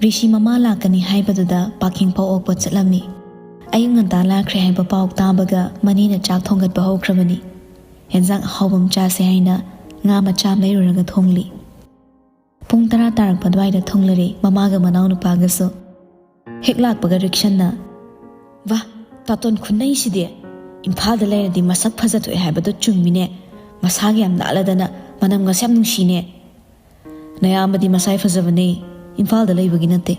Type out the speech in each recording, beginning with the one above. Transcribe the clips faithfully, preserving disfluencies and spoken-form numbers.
ꯔꯤꯁꯤ ꯃꯃꯥ ꯂꯥꯛꯀꯅꯤ ꯍꯥꯏꯕꯗꯨꯗ ꯄꯥꯈꯤꯡꯐꯥꯎ ꯑꯣꯛꯄ ꯆꯠꯂꯝꯃꯤ꯫ ꯑꯌꯨꯛ ꯉꯟꯇꯥ ꯂꯥꯛꯈ꯭ꯔꯦ ꯍꯥꯏꯕ ꯄꯥꯎ ꯇꯥꯕꯒ ꯃꯅꯦꯅ ꯆꯥꯛ ꯊꯣꯡꯒꯠꯄ ꯍꯧꯈ꯭ꯔꯕꯅꯤ꯫ ꯑꯦꯟꯖꯥꯡ ꯑꯍꯥꯎꯕ ꯑꯃ ꯆꯥꯁꯦ ꯍꯥꯏꯅ ꯉꯥ ꯃꯆꯥ ꯑꯃ ꯂꯩꯔꯨꯔꯒ ꯊꯣꯡꯂꯤ꯫ ꯄꯨꯡ ꯇꯔꯥ ꯇꯥꯔꯛꯄ ꯑꯗꯨꯋꯥꯏꯗ ꯊꯨꯡꯂꯔꯦ ꯃꯃꯥꯒ ꯃꯅꯥꯎꯅꯨꯄꯥꯒꯁꯨ꯫ ꯍꯦꯛ ꯂꯥꯛꯄꯒ ꯔꯤꯛꯁꯟꯅ, "ꯋꯥ, ꯇꯥꯇꯣꯟ ꯈꯨꯟꯅꯩꯁꯤꯗꯤ! ꯏꯝꯐꯥꯜꯗ ꯂꯩꯔꯗꯤ ꯃꯁꯛ ꯐꯖꯊꯣꯛꯑꯦ ꯍꯥꯏꯕꯗꯣ ꯆꯨꯝꯃꯤꯅꯦ꯫ ꯃꯁꯥꯒ ꯌꯥꯝ ꯅꯥꯜꯂꯗꯅ ꯃꯅꯝꯒꯁꯦ ꯌꯥꯝ ꯅꯨꯡꯁꯤꯅꯦ꯫ ꯅꯌꯥꯝꯕꯗꯤ ꯃꯁꯥꯏ ꯐꯖꯕꯅꯦ, ꯏꯝꯐꯥꯜꯗ ꯂꯩꯕꯒꯤ ꯅꯠꯇꯦ꯫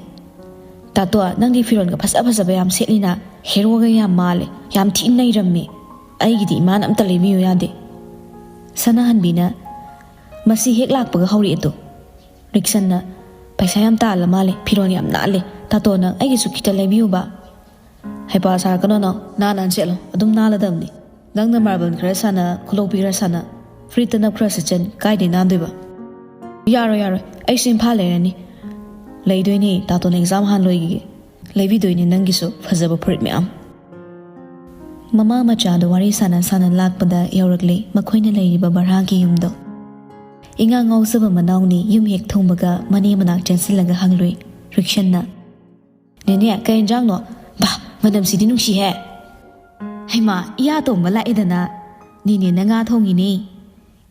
ꯇꯥꯇꯣ, ꯅꯪꯗꯤ ꯐꯤꯔꯣꯜꯒ ꯐꯖ ꯐꯖꯕ ꯌꯥꯝ ꯁꯦꯠꯂꯤꯅ, ꯍꯦꯔꯣꯒ ꯌꯥꯝ ꯃꯥꯜꯂꯦ, ꯌꯥꯝ ꯊꯤꯅ ꯅꯩꯔꯝꯃꯦ꯫ ꯑꯩꯒꯤꯗꯤ ꯏꯃꯥꯅ ꯑꯝꯇ ꯂꯩꯕꯤꯌꯨ ꯌꯥꯗꯦ꯫" ꯁꯅꯥꯍꯟꯕꯤꯅ, "ꯃꯁꯤ ꯍꯦꯛ ꯂꯥꯛꯄꯒ ꯍꯧꯔꯛꯑꯦꯗꯣ꯫" ꯔꯤꯛꯁꯟꯅ, "ꯄꯩꯁꯥ ꯌꯥꯝ ꯇꯥꯜꯂ ꯃꯥꯜꯂꯦ, ꯐꯤꯔꯣꯜ ꯌꯥꯝ ꯅꯥꯜꯂꯦ꯫ ꯇꯥꯇꯣ, ꯅꯪ ꯑꯩꯒꯤꯁꯨ ꯈꯤꯇ ꯂꯩꯕꯤꯌꯨꯕ꯫" "ꯍꯩꯄꯥ ꯁꯥꯔꯛꯀꯅꯣ ꯅꯪ, ꯅꯥꯟ ꯅꯥꯟ ꯁꯦꯠꯂꯣ, ꯑꯗꯨꯝ ꯅꯥꯜꯂꯗꯕꯅꯤ꯫ ꯅꯪꯅ ꯃꯥꯔꯕꯜ ꯈꯔ ꯁꯥꯟꯅ, ꯈꯨꯂꯣꯛꯄꯤ ꯈꯔ ꯁꯥꯟꯅ, ꯐꯨꯔꯤꯠꯇ ꯅꯞ ꯈꯔ ꯁꯤꯠꯆꯟ, ꯀꯥꯏꯗꯩ ꯅꯥꯟꯗꯣꯏꯕ?" "ꯌꯥꯔꯣꯏ, ꯌꯥꯔꯣꯏ, ꯑꯩꯁꯨ ꯏꯝꯐꯥꯜ ꯂꯩꯔꯅꯤ꯫" "ꯂꯩꯗꯣꯏꯅꯦ, ꯇꯥꯇꯣꯟ ꯑꯦꯛꯖꯥꯝ ꯍꯥꯟ ꯂꯣꯏꯈꯤꯒꯦ꯫ ꯂꯩꯕꯤꯗꯣꯏꯅꯦ ꯅꯪꯒꯤꯁꯨ ꯐꯖꯕ ꯐꯨꯔꯤꯠ ꯃꯌꯥꯝ꯫" ꯃꯃꯥ ꯃꯆꯥꯗꯣ ꯋꯥꯔꯤ ꯁꯥꯟꯅ ꯁꯥꯟꯅ ꯂꯥꯛꯄꯗ ꯌꯧꯔꯛꯂꯦ ꯃꯈꯣꯏꯅ ꯂꯩꯔꯤꯕ ꯚꯔꯥꯒꯤ ꯌꯨꯝꯗꯣ꯫ ꯏꯉꯥ ꯉꯥꯎꯖꯕ ꯃꯅꯥꯎꯅꯤ ꯌꯨꯝ ꯍꯦꯛ ꯊꯨꯡꯕꯒ ꯃꯅꯦ ꯃꯅꯥꯛ ꯆꯦꯟꯁꯤꯜꯂꯒ ꯍꯪꯂꯨꯏ꯫ ꯔꯤꯛꯁꯟꯅ, "ꯅꯦꯅꯦ, ꯀꯩ ꯌꯦꯟꯖꯥꯡꯅꯣ? ꯕꯥ, ꯃꯅꯝꯁꯤꯗꯤ ꯅꯨꯡꯁꯤꯍꯦ!" "ꯍꯩꯃꯥ, ꯏꯌꯥ ꯇꯣꯝꯕ ꯂꯥꯛꯑꯦꯗꯅ꯫ ꯅꯦꯅꯦꯅ ꯉꯥ ꯊꯣꯡꯉꯤꯅꯦ꯫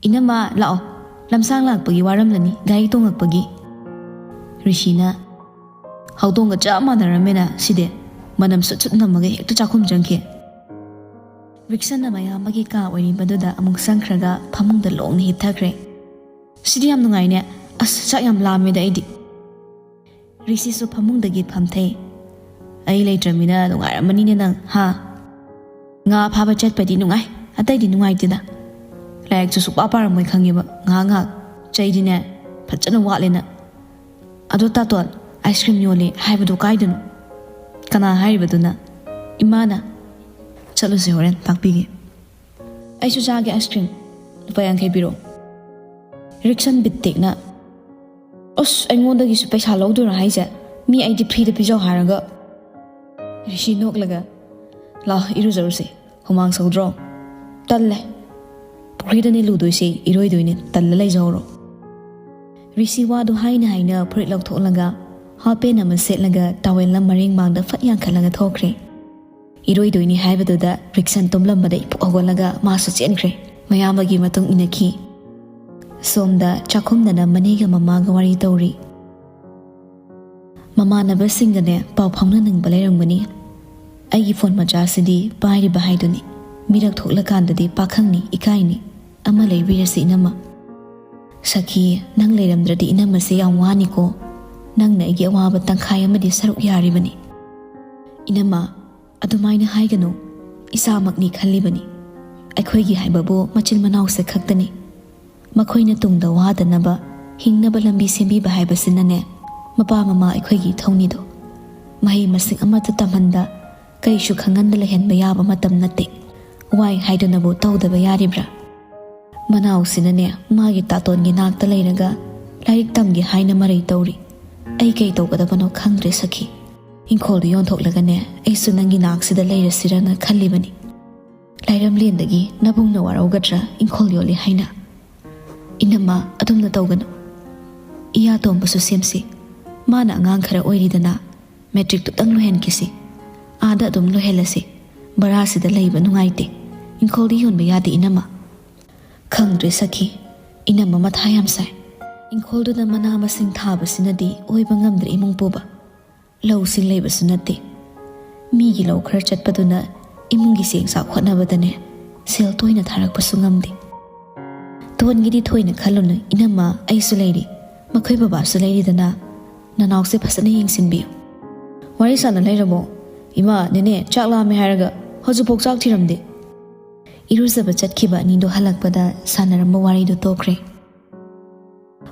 ꯏꯅꯝꯃ, ꯂꯥꯛꯑꯣ꯫ ꯂꯝꯁꯥꯡ ꯂꯥꯛꯄꯒꯤ ꯋꯥꯔꯝꯂꯅꯤ, ꯒꯥꯔꯤ ꯇꯣꯡꯉꯛꯄꯒꯤ꯫" ꯔꯤꯁꯤꯅ, "ꯍꯧꯗꯣꯡꯒ ꯆꯞ ꯃꯥꯟꯅꯔꯝꯃꯦꯅ ꯁꯤꯗꯤ꯫ ꯃꯅꯝ ꯁꯨꯠ ꯁꯨꯠ ꯅꯝꯃꯒ ꯍꯦꯛꯇ ꯆꯥꯛꯈꯨꯝ ꯆꯪꯈꯤ꯫" ꯔꯤꯛꯁꯟꯅ ꯃꯌꯥꯝꯕꯒꯤ ꯀꯥ ꯑꯣꯏꯔꯤꯕꯗꯨꯗ ꯑꯃꯨꯛ ꯆꯪꯈ꯭ꯔꯒ ꯐꯃꯨꯡꯗ ꯂꯣꯡꯅ ꯍꯤꯞꯊꯈ꯭ꯔꯦ꯫ "ꯁꯤꯗꯤ ꯌꯥꯝ ꯅꯨꯡꯉꯥꯏꯅꯦ꯫ ꯑꯁ, ꯆꯥꯛ ꯌꯥꯝ ꯂꯥꯝꯃꯦꯗ ꯑꯩꯗꯤ꯫" ꯔꯤꯁꯤꯁꯨ ꯐꯃꯨꯡꯗꯒꯤ ꯐꯝꯊꯩ꯫ "ꯑꯩ ꯂꯩꯇ꯭ꯔꯃꯤꯅ ꯅꯨꯡꯉꯥꯏꯔꯝꯃꯅꯤꯅꯦ ꯅꯪ, ꯍꯥ? ꯉꯥ ꯐꯥꯕ ꯆꯠꯄꯗꯤ ꯅꯨꯡꯉꯥꯏ, ꯑꯇꯩꯗꯤ ꯅꯨꯡꯉꯥꯏꯇꯦꯗ꯫ ꯂꯥꯏꯔꯤꯛꯁꯨ ꯁꯨꯛꯄꯥ ꯄꯥꯔꯝꯃꯣꯏ ꯈꯪꯉꯦꯕ, ꯉꯥꯏꯍꯥꯛ ꯉꯥꯏꯍꯥꯛ꯫ ꯆꯩꯗꯤꯅꯦ, ꯐꯖꯅ ꯋꯥꯠꯂꯦ ꯅꯪ꯫ ꯑꯗꯣ ꯇꯥꯇꯣꯟ, ꯑꯥꯏꯁ ꯀ꯭ꯔꯤꯝ ꯌꯣꯜꯂꯦ ꯍꯥꯏꯕꯗꯣ ꯀꯥꯏꯗꯅꯣ?" "ꯀꯅꯥ ꯍꯥꯏꯔꯤꯕꯗꯨꯅ?" "ꯏꯃꯥꯅ꯫" "ꯆꯠꯂꯨꯁꯦ, ꯍꯣꯔꯦꯟ ꯇꯥꯛꯄꯤꯒꯦ꯫" "ꯑꯩꯁꯨ ꯆꯥꯒꯦ ꯑꯥꯏꯁ ꯀ꯭ꯔꯤꯝ꯫ ꯂꯨꯄꯥ ꯌꯥꯡꯈꯩ ꯄꯤꯔꯛꯑꯣ꯫" ꯔꯤꯛꯁꯟ ꯕꯤꯠ ꯇꯦꯛꯅ, "ꯑꯁ, ꯑꯩꯉꯣꯟꯗꯒꯤꯁꯨ ꯄꯩꯁꯥ ꯂꯧꯗꯣꯏꯔꯣ ꯍꯥꯏꯁꯦ? ꯃꯤ ꯑꯩꯗꯤ ꯐ꯭ꯔꯤꯗ ꯄꯤꯖꯧ ꯍꯥꯏꯔꯒ꯫" ꯔꯤꯁꯤ ꯅꯣꯛꯂꯒ, "ꯂꯥꯛꯑꯣ, ꯏꯔꯨꯖꯔꯨꯁꯦ꯫ ꯍꯨꯃꯥꯡ ꯁꯧꯗ꯭ꯔꯣ?" "ꯇꯜꯂꯦ꯫ ꯄꯨꯈ꯭ꯔꯤꯗꯅꯦ ꯂꯨꯗꯣꯏꯁꯦ, ꯏꯔꯣꯏꯗꯣꯏꯅꯦ꯫ ꯇꯜꯂ ꯂꯩꯖꯍꯧꯔꯣ꯫" ꯔꯤꯁꯤ ꯋꯥꯗꯨ ꯍꯥꯏꯅ ꯍꯥꯏꯅ ꯐꯨꯔꯤꯠ ꯂꯧꯊꯣꯛꯂꯒ ꯍꯥꯞ ꯄꯦꯟ ꯑꯃ ꯁꯦꯠꯂꯒ ꯇꯥꯋꯦꯜꯅ ꯃꯔꯦꯡ ꯃꯥꯡꯗ ꯐꯠ ꯌꯥꯡꯈꯠꯂꯒ ꯊꯣꯛꯈ꯭ꯔꯦ꯫ ꯏꯔꯣꯏꯗꯣꯏꯅꯤ ꯍꯥꯏꯕꯗꯨꯗ ꯔꯤꯛꯁꯟ ꯇꯨꯝꯂꯝꯕꯗ ꯏꯄꯨ ꯍꯧꯒꯠꯂꯒ ꯃꯥꯁꯨ ꯆꯦꯟꯈ꯭ꯔꯦ꯫ ꯃꯌꯥꯝꯕꯒꯤ ꯃꯇꯨꯡ ꯏꯟꯅꯈꯤ꯫ ꯁꯣꯝꯗ ꯆꯥꯛꯈꯨꯝꯗꯅ ꯃꯅꯦꯒ ꯃꯃꯥꯒ ꯋꯥꯔꯤ ꯇꯧꯔꯤ꯫ ꯃꯃꯥꯟꯅꯕꯁꯤꯡꯒꯅꯦ ꯄꯥꯎ ꯐꯥꯎꯅꯅꯤꯡꯕ ꯂꯩꯔꯝꯒꯅꯤ꯫ ꯑꯩꯒꯤ ꯐꯣꯟ ꯃꯆꯥꯁꯤꯗꯤ ꯄꯥꯏꯔꯤꯕ ꯍꯥꯏꯗꯨꯅꯤ꯫ ꯃꯤꯔꯛ ꯊꯣꯛꯂꯀꯥꯟꯗꯗꯤ ꯄꯥꯈꯪꯅꯤ, ꯏꯀꯥꯏꯅꯤ꯫ ꯑꯃ ꯂꯩꯕꯤꯔꯁꯤ ꯏꯅꯝꯃ꯫ ꯁꯈꯤ, ꯅꯪ ꯂꯩꯔꯝꯗ꯭ꯔꯗꯤ ꯏꯅꯝꯃꯁꯦ ꯌꯥꯝ ꯋꯥꯅꯤꯀꯣ꯫ ꯅꯪꯅ ꯑꯩꯒꯤ ꯑꯋꯥꯕ ꯇꯪꯈꯥꯏ ꯑꯃꯗꯤ ꯁꯔꯨꯛ ꯌꯥꯔꯤꯕꯅꯤ꯫ ꯏꯅꯝꯃ, ꯑꯗꯨꯃꯥꯏꯅ ꯍꯥꯏꯒꯅꯨ꯫ ꯏꯆꯥꯃꯛꯅꯤ ꯈꯜꯂꯤꯕꯅꯤ꯫ ꯑꯩꯈꯣꯏꯒꯤ ꯍꯥꯏꯕꯕꯨ ꯃꯆꯤꯟ ꯃꯅꯥꯎꯁꯦ ꯈꯛꯇꯅꯤ꯫ ꯃꯈꯣꯏꯅ ꯇꯨꯡꯗ ꯋꯥꯗꯅꯕ ꯍꯤꯡꯅꯕ ꯂꯝꯕꯤ ꯁꯦꯝꯕꯤꯕ ꯍꯥꯏꯕꯁꯤꯅꯅꯦ, ꯃꯄꯥ ꯃꯃꯥ ꯑꯩꯈꯣꯏꯒꯤ ꯏꯊꯧꯅꯤꯗꯣ꯫ ꯃꯍꯩ ꯃꯁꯤꯡ ꯑꯃꯠꯇ ꯇꯝꯍꯟꯗ, ꯀꯩꯁꯨ ꯈꯪꯍꯟꯗ ꯂꯩꯍꯟꯕ ꯌꯥꯕ ꯃꯇꯝ ꯅꯠꯇꯦ꯫ ꯋꯥꯏ ꯍꯥꯏꯗꯨꯅꯕꯨ ꯇꯧꯗꯕ ꯌꯥꯔꯤꯕ꯭ꯔꯥ? ꯃꯅꯥꯎꯁꯤꯅꯅꯦ ꯃꯥꯒꯤ ꯇꯥꯇꯣꯟꯒꯤ ꯅꯥꯛꯇ ꯂꯩꯔꯒ ꯂꯥꯏꯔꯤꯛ ꯇꯝꯒꯦ ꯍꯥꯏꯅ ꯃꯔꯩ ꯇꯧꯔꯤ꯫ ꯑꯩ ꯀꯩ ꯇꯧꯒꯗꯕꯅꯣ ꯈꯪꯗ꯭ꯔꯦ ꯁꯈꯤ꯫ ꯏꯪꯈꯣꯜꯗꯨ ꯌꯣꯟꯊꯣꯛꯂꯒꯅꯦ ꯑꯩꯁꯨ ꯅꯪꯒꯤ ꯅꯥꯛꯁꯤꯗ ꯂꯩꯔꯁꯤꯔꯅ ꯈꯜꯂꯤꯕꯅꯤ꯫ ꯂꯥꯏꯔꯝꯂꯦꯟꯗꯒꯤ ꯅꯕꯨꯡꯅ ꯋꯥꯔꯧꯒꯗ꯭ꯔꯥ ꯏꯪꯈꯣꯜ ꯌꯣꯜꯂꯤ ꯍꯥꯏꯅ? ꯏꯅꯝꯃ, ꯑꯗꯨꯝꯅ ꯇꯧꯒꯅꯨ꯫ ꯏꯌꯥ ꯇꯣꯝꯕꯁꯨ ꯁꯦꯝꯁꯤ꯫ ꯃꯥꯅ ꯑꯉꯥꯡ ꯈꯔ ꯑꯣꯏꯔꯤꯗꯅ, ꯃꯦꯇ꯭ꯔꯤꯛꯇꯨꯇꯪ ꯂꯣꯏꯍꯟꯈꯤꯁꯤ꯫ ꯑꯥꯗ ꯑꯗꯨꯝ ꯂꯣꯏꯍꯜꯂꯁꯤ꯫ ꯚꯔꯥꯁꯤꯗ ꯂꯩꯕ ꯅꯨꯡꯉꯥꯏꯇꯦ꯫ ꯏꯪꯈꯣꯜꯗꯤ ꯌꯣꯟꯕ ꯌꯥꯗꯦ ꯏꯅꯝꯃ꯫ ꯈꯪꯗ꯭ꯔꯦ ꯁꯈꯤ, ꯏꯅꯝꯃ ꯃꯊꯥ ꯌꯥꯝ ꯁꯥꯏ꯫ ꯏꯪꯈꯣꯜꯗꯨꯗ ꯃꯅꯥ ꯃꯁꯤꯡ ꯊꯥꯕꯁꯤꯅꯗꯤ ꯑꯣꯏꯕ ꯉꯝꯗ꯭ꯔꯦ ꯏꯃꯨꯡ ꯄꯨꯕ꯫ ꯂꯧꯁꯤꯡ ꯂꯩꯕꯁꯨ ꯅꯠꯇꯦ꯫ ꯃꯤꯒꯤ ꯂꯧ ꯈꯔ ꯆꯠꯄꯗꯨꯅ ꯏꯃꯨꯡꯒꯤ ꯆꯦꯡ ꯆꯥꯛ ꯍꯣꯠꯅꯕꯗꯅꯦ ꯁꯦꯜ ꯇꯣꯏꯅ ꯊꯥꯔꯛꯄꯁꯨ ꯉꯝꯗꯦ꯫ ꯇꯣꯟꯒꯤꯗꯤ ꯊꯣꯏꯅ ꯈꯜꯂꯨꯅꯨ ꯏꯅꯝꯃ, ꯑꯩꯁꯨ ꯂꯩꯔꯤ꯫ ꯃꯈꯣꯏ ꯕꯕꯥꯁꯨ ꯂꯩꯔꯤꯗꯅ꯫ ꯅꯅꯥꯎꯁꯦ ꯐꯖꯅ ꯌꯦꯡꯁꯤꯟꯕꯤꯌꯨ꯫ ꯋꯥꯔꯤ ꯁꯥꯟꯅ ꯂꯩꯔꯕꯣ? ꯏꯃꯥ, ꯅꯦꯅꯦ, ꯆꯥꯛ ꯂꯥꯝꯃꯦ ꯍꯥꯏꯔꯒ ꯍꯧꯖꯤꯛꯐꯥꯎ ꯆꯥꯛ ꯊꯤꯔꯝꯗꯦ꯫ ꯏꯔꯨꯖꯕ ꯆꯠꯈꯤꯕ ꯑꯅꯤꯗꯣ ꯍꯜꯂꯛꯄꯗ ꯁꯥꯟꯅꯔꯝꯕ ꯋꯥꯔꯤꯗꯨ ꯇꯣꯛꯈ꯭ꯔꯦ꯫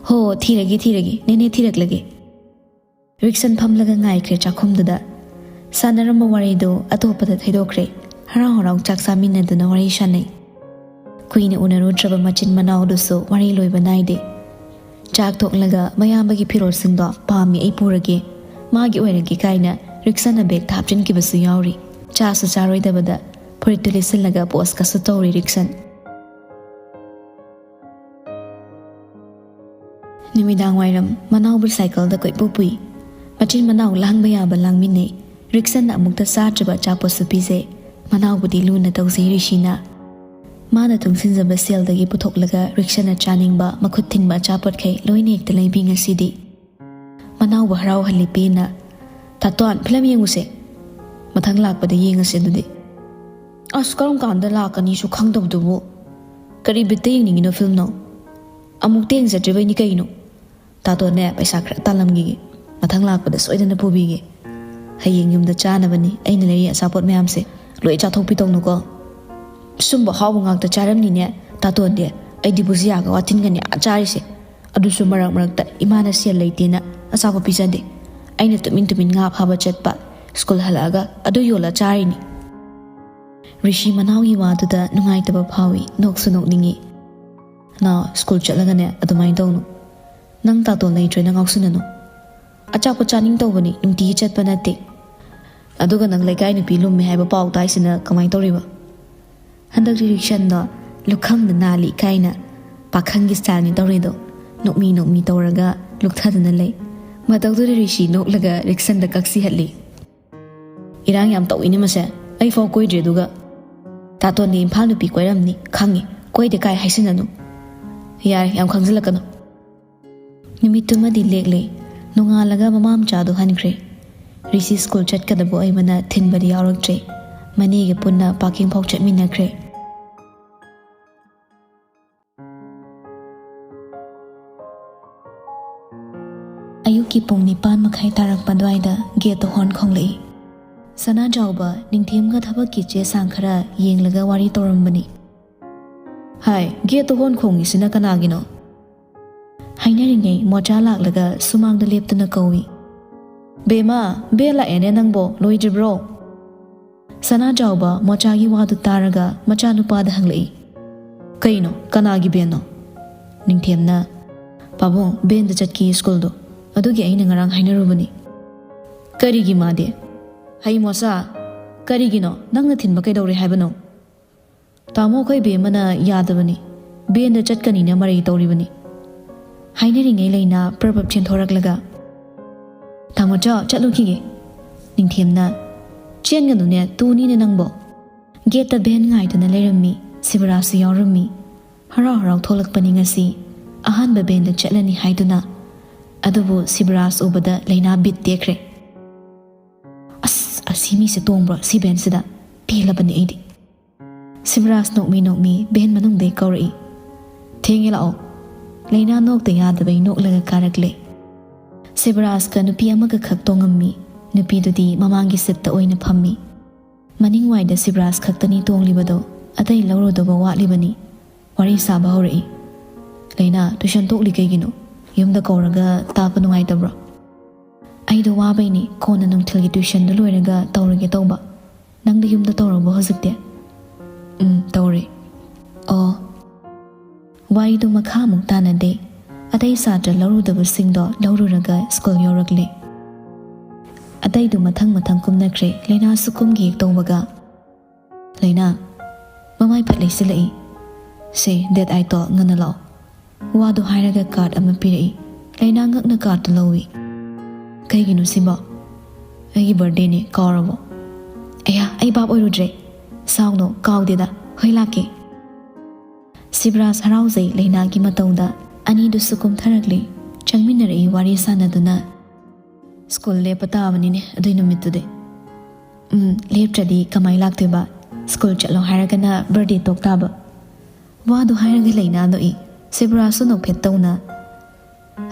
ꯍꯣ, ꯊꯤꯔꯒꯦ, ꯊꯤꯔꯒꯦ꯫ ꯅꯦꯅꯦ ꯊꯤꯔꯛꯂꯒꯦ꯫ ꯔꯤꯛꯁꯟ ꯐꯝꯂꯒ ꯉꯥꯏꯈ꯭ꯔꯦ ꯆꯥꯛꯈꯨꯝꯗꯨꯗ꯫ ꯁꯥꯟꯅꯔꯝꯕ ꯋꯥꯔꯤꯗꯨ ꯑꯇꯣꯞꯄꯗ ꯊꯩꯗꯣꯛꯈ꯭ꯔꯦ꯫ ꯍꯔꯥꯎ ꯍꯔꯥꯎ ꯆꯥꯛ ꯆꯥꯃꯤꯟꯅꯗꯨꯅ ꯋꯥꯔꯤ ꯁꯥꯟꯅꯩ꯫ ꯀꯨꯏꯅ ꯎꯅꯔꯨꯗ꯭ꯔꯕ ꯃꯆꯤꯟ ꯃꯅꯥꯎꯗꯨꯁꯨ ꯋꯥꯔꯤ ꯂꯣꯏꯕ ꯅꯥꯏꯗꯦ꯫ ꯆꯥꯛ ꯇꯣꯛꯂꯒ ꯃꯌꯥꯝꯕꯒꯤ ꯐꯤꯔꯣꯜꯁꯤꯡꯗꯣ ꯄꯥꯝꯃꯤ ꯑꯩ ꯄꯨꯔꯒꯦ, ꯃꯥꯒꯤ ꯑꯣꯏꯔꯒꯦ ꯀꯥꯏꯅ ꯔꯤꯛꯁꯟꯅ ꯕꯦꯒꯇ ꯍꯥꯞꯆꯤꯟꯈꯤꯕꯁꯨ ꯌꯥꯎꯔꯤ꯫ ꯆꯥꯁꯨ ꯆꯥꯔꯣꯏꯗꯕꯗ ꯐꯨꯔꯤꯠꯇꯨ ꯂꯤꯠꯁꯤꯜꯂꯒ ꯄꯣꯁꯀꯁꯨ ꯇꯧꯔꯤ ꯔꯤꯛꯁꯟ꯫ ꯅꯨꯃꯤꯗꯥꯡ ꯋꯥꯏꯔꯝ ꯃꯅꯥꯎꯕꯨ ꯁꯥꯏꯀꯜꯗ ꯀꯣꯏꯄꯨ ꯄꯨꯏ꯫ ꯃꯆꯤꯟ ꯃꯅꯥꯎ ꯂꯥꯡꯕ ꯌꯥꯕ ꯂꯥꯡꯃꯤꯟꯅꯩ꯫ ꯔꯤꯛꯁꯟꯅ ꯑꯃꯨꯛꯇ ꯆꯥꯗ꯭ꯔꯤꯕ ꯑꯆꯥꯄꯣꯠꯁꯨ ꯄꯤꯖꯩ꯫ ꯃꯅꯥꯎꯕꯨꯗꯤ ꯂꯨꯅ ꯇꯧꯖꯩ ꯔꯤꯁꯤꯅ꯫ ꯃꯥꯅ ꯇꯨꯡꯁꯤꯟꯖꯕ ꯁꯦꯜꯗꯒꯤ ꯄꯨꯊꯣꯛꯂꯒ ꯔꯤꯛꯁꯟꯅ ꯆꯥꯅꯤꯡꯕ ꯃꯈꯨꯠ ꯊꯤꯟꯕ ꯑꯆꯥꯄꯣꯠꯈꯩ ꯂꯣꯏꯅ ꯍꯦꯛꯇ ꯂꯩꯕꯤ ꯉꯁꯤꯗꯤ꯫ ꯃꯅꯥꯎꯕꯨ ꯍꯔꯥꯎꯍꯜꯂꯤ ꯄꯦꯟꯅ꯫ "ꯇꯥꯇꯣꯟ, ꯐꯤꯂꯝ ꯌꯦꯡꯉꯨꯁꯦ꯫ ꯃꯊꯪ ꯂꯥꯛꯄꯗ ꯌꯦꯡꯉꯁꯦ ꯑꯗꯨꯗꯤ꯫" "ꯑꯁ, ꯀꯔꯝ ꯀꯥꯟꯗ ꯂꯥꯛꯀꯅꯤꯁꯨ ꯈꯪꯗꯕꯗꯨꯕꯨ꯫ ꯀꯔꯤ ꯕꯤꯠꯇ ꯌꯦꯡꯅꯤꯡꯉꯤꯅꯣ ꯐꯤꯂꯝꯅꯣ? ꯑꯃꯨꯛꯇ ꯌꯦꯡꯖꯗ꯭ꯔꯤꯕꯩꯅꯤ ꯀꯩꯅꯣ꯫ ꯇꯥꯇꯣꯟꯅꯦ, ꯄꯩꯁꯥ ꯈꯔ ꯇꯥꯜꯂꯝꯈꯤꯒꯦ꯫ ꯃꯊꯪ ꯂꯥꯛꯄꯗ ꯁꯣꯏꯗꯅ ꯄꯨꯕꯤꯒꯦ꯫ ꯍꯌꯦꯡ ꯌꯨꯝꯗ ꯆꯥꯅꯕꯅꯤ ꯑꯩꯅ ꯂꯩꯔꯤ ꯑꯆꯥꯄꯣꯠ ꯃꯌꯥꯝꯁꯦ꯫ ꯂꯣꯏ ꯆꯥꯊꯣꯛꯄꯤꯗꯧꯅꯨꯀꯣ꯫ ꯁꯨꯝꯕ ꯍꯥꯎꯕ ꯉꯥꯛꯇ ꯆꯥꯔꯝꯅꯤꯅꯦ ꯇꯥꯇꯣꯟꯗꯤ꯫ ꯑꯩꯗꯤ ꯕꯨꯖꯤꯌꯥꯒ ꯋꯥꯇꯤꯟꯒꯅꯦ ꯑꯥ ꯆꯥꯔꯤꯁꯦ꯫ ꯑꯗꯨꯁꯨ ꯃꯔꯛ ꯃꯔꯛꯇ ꯏꯃꯥꯅ ꯁꯦꯜ ꯂꯩꯇꯦꯅ ꯑꯆꯥꯄꯣꯠ ꯄꯤꯖꯗꯦ꯫ ꯑꯩꯅ ꯇꯨꯃꯤꯟ ꯇꯨꯃꯤꯟ ꯉꯥ ꯐꯥꯕ ꯆꯠꯄ, ꯁ꯭ꯀꯨꯜ ꯍꯜꯂꯛꯑꯒ ꯑꯗꯨ ꯌꯣꯜꯂ ꯆꯥꯔꯤꯅꯤ꯫" ꯔꯤꯁꯤ ꯃꯅꯥꯎꯒꯤ ꯋꯥꯗꯨꯗ ꯅꯨꯡꯉꯥꯏꯇꯕ ꯐꯥꯎꯏ, ꯅꯣꯛꯁꯨ ꯅꯣꯛꯅꯤꯡꯉꯤ꯫ "ꯅꯥꯎ, ꯁ꯭ꯀꯨꯜ ꯆꯠꯂꯒꯅꯦ ꯑꯗꯨꯃꯥꯏꯅ ꯇꯧꯅꯨ꯫ ꯅꯪ ꯇꯥꯇꯣꯟ ꯂꯩꯇ꯭ꯔꯦꯅ ꯉꯥꯎꯁꯤꯟꯅꯅꯨ꯫ ꯑꯆꯥꯄꯣꯠ ꯆꯥꯅꯤꯡ ꯇꯧꯕꯅꯤ, ꯅꯨꯡꯇꯤꯒꯤ ꯆꯠꯄ ꯅꯠꯇꯦ꯫ ꯑꯗꯨꯒ ꯅꯪ ꯂꯩꯀꯥꯏ ꯅꯨꯄꯤ ꯂꯨꯝꯃꯦ ꯍꯥꯏꯕ ꯄꯥꯎ ꯇꯥꯏꯁꯤꯅ ꯀꯃꯥꯏꯅ ꯇꯧꯔꯤꯕ?" ꯍꯟꯗꯛꯇꯤ ꯔꯤꯛꯁꯟꯗꯣ ꯂꯨꯈꯝꯗ ꯅꯥꯜꯂꯤ ꯀꯥꯏꯅ ꯄꯥꯈꯪꯒꯤ ꯁ꯭ꯇꯥꯏꯜꯅꯤ ꯇꯧꯔꯤꯗꯣ꯫ ꯅꯣꯛꯃꯤ ꯅꯣꯛꯃꯤ ꯇꯧꯔꯒ ꯂꯨꯛꯊꯗꯨꯅ ꯂꯩ꯫ ꯃꯇꯧꯗꯨꯗ ꯔꯤꯁꯤ ꯅꯣꯛꯂꯒ ꯔꯤꯛꯁꯟꯗ ꯀꯛꯁꯤꯍꯠꯂꯤ꯫ "ꯏꯔꯥꯡ ꯌꯥꯝ ꯇꯧꯏꯅꯦ ꯃꯁꯦ꯫ ꯑꯩ ꯐꯥꯎ ꯀꯣꯏꯗ꯭ꯔꯤ ꯑꯗꯨꯒ꯫" "ꯇꯥꯇꯣꯟꯗꯤ ꯏꯝꯐꯥꯜ ꯅꯨꯄꯤ ꯀꯣꯏꯔꯝꯅꯤ ꯈꯪꯉꯤ꯫ ꯀꯣꯏꯗꯦ ꯀꯥꯏ ꯍꯥꯏꯁꯤꯟꯅꯅꯨ꯫ ꯌꯥꯔꯦ, ꯌꯥꯝ ꯈꯪꯖꯤꯜꯂꯛꯀꯅꯨ꯫" ꯅꯨꯃꯤꯠꯇꯨꯃꯗꯤ ꯂꯦꯛꯂꯦ꯫ ꯅꯣꯡꯉꯥꯜꯂꯒ ꯃꯃꯥ ꯃꯆꯥꯗꯣ ꯍꯟꯈ꯭ꯔꯦ꯫ ꯔꯤꯁꯤ ꯁ꯭ꯀꯨꯜ ꯆꯠꯀꯗꯕ ꯑꯣꯏꯕꯅ ꯊꯤꯟꯕꯗꯤ ꯌꯥꯎꯔꯛꯇ꯭ꯔꯦ꯫ ꯃꯅꯦꯒ ꯄꯨꯟꯅ ꯄꯥꯀꯤꯡꯐꯥꯎ ꯆꯠꯃꯤꯟꯅꯈ꯭ꯔꯦ꯫ ꯑꯌꯨꯛꯀꯤ ꯄꯨꯡ ꯅꯤꯄꯥꯟ ꯃꯈꯥꯏ ꯇꯥꯔꯛꯄ ꯑꯗꯨꯋꯥꯏꯗ ꯒꯦꯠꯇ ꯍꯣꯔꯟ ꯈꯣꯡꯂꯛꯏ꯫ ꯁꯅꯥꯖꯥꯎꯕ ꯅꯤꯡꯊꯦꯝꯒ ꯊꯕꯛꯀꯤ ꯆꯦ ꯆꯥꯡ ꯈꯔ ꯌꯦꯡꯂꯒ ꯋꯥꯔꯤ ꯇꯧꯔꯝꯕꯅꯤ꯫ "ꯍꯥꯏ, ꯒꯦꯠꯇ ꯍꯣꯔꯟ ꯈꯣꯡꯉꯤꯁꯤꯅ ꯀꯅꯥꯒꯤꯅꯣ?" ꯍꯥꯏꯅꯔꯤꯉꯩ ꯃꯣꯆꯥ ꯂꯥꯛꯂꯒ ꯁꯨꯃꯥꯡꯗ ꯂꯦꯞꯇꯨꯅ ꯀꯧꯏ꯫ "ꯕꯦꯝꯃ, ꯕꯦꯟ ꯂꯥꯛꯑꯦꯅꯦ, ꯅꯪꯕꯣ ꯂꯣꯏꯗ꯭ꯔꯤꯕ꯭ꯔꯣ?" ꯁꯅꯥꯖꯥꯎꯕ ꯃꯣꯆꯥꯒꯤ ꯋꯥꯗꯨ ꯇꯥꯔꯒ ꯃꯆꯥꯅꯨꯄꯥꯗ ꯍꯪꯂꯛꯏ꯫ "ꯀꯩꯅꯣ, ꯀꯅꯥꯒꯤ ꯕꯦꯟꯅꯣ?" ꯅꯤꯡꯊꯦꯝꯅ, "ꯄꯥꯕꯨꯡ, ꯕꯦꯟꯗ ꯆꯠꯈꯤ ꯁ꯭ꯀꯨꯜꯗꯣ, ꯑꯗꯨꯒꯤ ꯑꯩꯅ ꯉꯔꯥꯡ ꯍꯥꯏꯅꯔꯨꯕꯅꯤ꯫" "ꯀꯔꯤꯒꯤ ꯃꯥꯗꯤ?" "ꯍꯩ ꯃꯣꯆꯥ, ꯀꯔꯤꯒꯤꯅꯣ? ꯅꯪꯅ ꯊꯤꯟꯕ ꯀꯩꯗꯧꯔꯦ ꯍꯥꯏꯕꯅꯣ?" "ꯇꯥꯃꯣ, ꯑꯩꯈꯣꯏ ꯕꯦꯝꯃꯅ ꯌꯥꯗꯕꯅꯤ, ꯕꯦꯟꯗ ꯆꯠꯀꯅꯤꯅ ꯃꯔꯩ ꯇꯧꯔꯤꯕꯅꯤ꯫" ꯍꯥꯏꯅꯔꯤꯉꯩ ꯂꯩꯅꯥ ꯄ꯭ꯔꯞ ꯄ꯭ꯔꯞ ꯆꯦꯟꯊꯣꯔꯛꯂꯒ, "ꯇꯥꯃꯣꯆꯧ, ꯆꯠꯂꯨꯈꯤꯒꯦ꯫" ꯅꯤꯡꯊꯦꯝꯅ, "ꯆꯦꯟꯒꯅꯨꯅꯦ, ꯇꯨꯅꯤꯅꯦ ꯅꯪꯕꯣ꯫" ꯒꯦꯠꯇ ꯚꯦꯟ ꯉꯥꯏꯗꯨꯅ ꯂꯩꯔꯝꯃꯤ꯫ ꯁꯤꯕꯔꯥꯖꯁꯨ ꯌꯥꯎꯔꯝꯃꯤ꯫ ꯍꯔꯥꯎ ꯍꯔꯥꯎ ꯊꯣꯛꯂꯛꯄꯅꯤ ꯉꯁꯤ꯫ ꯑꯍꯥꯟꯕ ꯚꯦꯟꯗ ꯆꯠꯂꯅꯤ ꯍꯥꯏꯗꯨꯅ꯫ ꯑꯗꯨꯕꯨ ꯁꯤꯕꯔꯥꯖ ꯎꯕꯗ ꯂꯩꯅꯥ ꯕꯤꯠ ꯇꯦꯛꯈ꯭ꯔꯦ꯫ "ꯑꯁ, ꯑꯁꯤ ꯃꯤꯁꯦ ꯇꯣꯡꯕ꯭ꯔꯣ ꯁꯤ ꯚꯦꯟꯁꯤꯗ? ꯄꯦꯜꯂꯕꯅꯤ ꯑꯩꯗꯤ꯫" ꯁꯤꯕꯔꯥꯖ ꯅꯣꯛꯃꯤ ꯅꯣꯛꯃꯤ ꯚꯦꯟ ꯃꯅꯨꯡꯗꯩ ꯀꯧꯔꯛꯏ, "ꯊꯦꯡꯉꯦ, ꯂꯥꯛꯑꯣ꯫" ꯂꯩꯅꯥ ꯅꯣꯛꯇ ꯌꯥꯗꯕꯩ ꯅꯣꯛꯂꯒ ꯀꯥꯔꯛꯂꯦ꯫ ꯁꯤꯕꯔꯥꯖꯀ ꯅꯨꯄꯤ ꯑꯃꯒ ꯈꯛ ꯇꯣꯡꯉꯝꯃꯤ꯫ ꯅꯨꯄꯤꯗꯨꯗꯤ ꯃꯃꯥꯡꯒꯤ ꯁꯤꯠꯇ ꯑꯣꯏꯅ ꯐꯝꯃꯤ꯫ ꯃꯅꯤꯡꯋꯥꯏꯗ ꯁꯤꯕꯔꯥꯖ ꯈꯛꯇꯅꯤ ꯇꯣꯡꯂꯤꯕꯗꯣ, ꯑꯇꯩ ꯂꯧꯔꯨꯗꯕ ꯋꯥꯠꯂꯤꯕꯅꯤ꯫ ꯋꯥꯔꯤ ꯁꯥꯕ ꯍꯧꯔꯛꯏ꯫ "ꯂꯩꯅꯥ, ꯇꯨꯏꯁꯟ ꯇꯣꯛꯂꯤ ꯀꯩꯒꯤꯅꯣ? ꯌꯨꯝꯗ ꯀꯧꯔꯒ ꯇꯥꯛꯄ ꯅꯨꯡꯉꯥꯏꯇꯕ꯭ꯔꯣ?" "ꯑꯩꯗꯣ ꯋꯥꯕꯩꯅꯦ, ꯀꯣꯟꯅ ꯅꯨꯡꯊꯤꯜꯒꯤ ꯇꯨꯏꯁꯟꯗꯨ ꯂꯣꯏꯔꯒ ꯇꯧꯔꯒꯦ ꯇꯧꯕ꯫ ꯅꯪꯗꯤ ꯌꯨꯝꯗ ꯇꯧꯔꯕꯣ ꯍꯧꯖꯤꯛꯇꯤ?" "ꯎꯝ, ꯇꯧꯔꯦ꯫" "ꯑꯣ꯫" ꯋꯥꯔꯤꯗꯨ ꯃꯈꯥ ꯑꯃꯨꯛ ꯇꯥꯅꯗꯦ꯫ ꯑꯇꯩ ꯁꯥꯇ꯭ꯔ ꯂꯧꯔꯨꯗꯕꯁꯤꯡꯗꯣ ꯂꯧꯔꯨꯔꯒ ꯁ꯭ꯀꯨꯜ ꯌꯧꯔꯛꯂꯦ꯫ ꯑꯇꯩꯗꯨ ꯃꯊꯪ ꯃꯊꯪ ꯀꯨꯝꯅꯈ꯭ꯔꯦ꯫ ꯂꯩꯅꯥꯁꯨ ꯀꯨꯝꯒꯦ ꯇꯧꯕꯒ, "ꯂꯩꯅꯥ, ꯃꯃꯥꯏ ꯐꯠ ꯂꯩꯁꯤꯜꯂꯛꯏ꯫ ꯁꯦ, ꯗꯦꯠ ꯑꯥꯏꯠꯇꯣ ꯉꯟꯅ ꯂꯥꯛꯑꯣ꯫" ꯋꯥꯗꯨ ꯍꯥꯏꯔꯒ ꯀꯥꯔꯗ ꯑꯃ ꯄꯤꯔꯛꯏ꯫ ꯂꯩꯅꯥ ꯉꯛꯅ ꯀꯥꯔꯗꯇꯨ ꯂꯧꯏ꯫ "ꯀꯩꯒꯤꯅꯣ ꯁꯤꯕꯣ?" "ꯑꯩꯒꯤ ꯕꯥꯔꯗꯦꯅꯦ, ꯀꯥꯎꯔꯕꯣ?" "ꯑꯌꯥ, ꯑꯩ ꯚꯥꯞ ꯑꯣꯏꯔꯨꯗ꯭ꯔꯦ꯫" "ꯁꯥꯎꯅꯣ, ꯀꯥꯎꯗꯦꯗ꯫ ꯍꯣꯏ, ꯂꯥꯛꯀꯦ꯫" ꯁꯤꯕꯔꯥꯖ ꯍꯔꯥꯎꯖꯩ ꯂꯩꯅꯥꯒꯤ ꯃꯇꯧꯗ꯫ ꯑꯅꯤꯗꯨꯁꯨ ꯀꯨꯝꯊꯔꯛꯂꯤ꯫ ꯆꯪꯃꯤꯟꯅꯔꯛꯏ ꯋꯥꯔꯤ ꯁꯥꯟꯅꯗꯨꯅ꯫ "ꯁ꯭ꯀꯨꯜ ꯂꯦꯞꯄ ꯇꯥꯕꯅꯤꯅꯦ ꯑꯗꯨꯏ ꯅꯨꯃꯤꯠꯇꯨꯗꯤ꯫" "ꯎꯝ, ꯂꯦꯞꯇ꯭ꯔꯗꯤ ꯀꯃꯥꯏ ꯂꯥꯛꯇꯣꯏꯕ? ꯁ꯭ꯀꯨꯜ ꯆꯠꯂꯣ ꯍꯥꯏꯔꯒꯅ ꯕꯥꯔꯗꯦ ꯇꯣꯛ ꯇꯥꯕ꯫" ꯋꯥꯗꯨ ꯍꯥꯏꯔꯒ ꯂꯩꯅꯥ ꯅꯣꯛꯏ꯫ ꯁꯤꯕꯔꯥꯖꯁꯨ ꯅꯣꯛꯐꯦꯠ ꯇꯧꯅ꯫